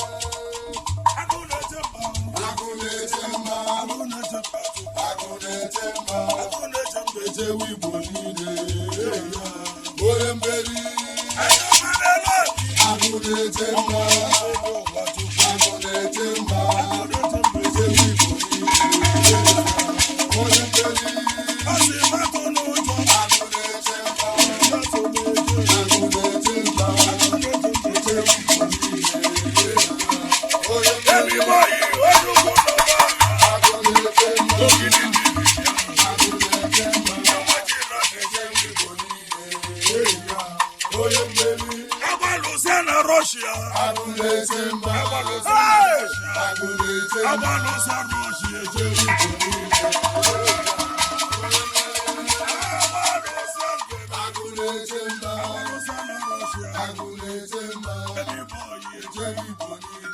Agụ na-eche mba.
Agụ na-eche mba,
Agụ na-eche mba.
agụ na-eche mba,
Agụ na-eche mba.
echewe Igbo niile, onye mmeri.
Anya mara n'obi.
Agụ na-eche mba,
Ego ụwa Chukwu.
agụ na-eche mba,
Agụ na-eche mba.
echewe Igbo niile, onye mmeri.
Ọ sị matụ n'ụjọ.
Agụ na-eche mba,
Matụ n'ụjọ.
agụ na-eche mba,
Agụ na-eche mba.
echewe Igbo niile, onye mmeri.
Emi boyi, onye ukwu n'ụwa.
Agụ na-eche mba,
Ogidi dị
agụ na-eche mba,
iche.
echewe Igbo niile, onye mmeri.
Agbalụsịa na Rọshịa.
Agụ na-eche mba,
Hey!
agụ na-eche mba,
Agbalụsịa Rọshịa eje.
echewe Igbo niile.
Agbalụsịa ngwere.
Agụ na-eche mba,
Agbalụsịa na Rọshịa.
agụ na-eche mba,
Emi boyi eje.
echewe Igbo niile.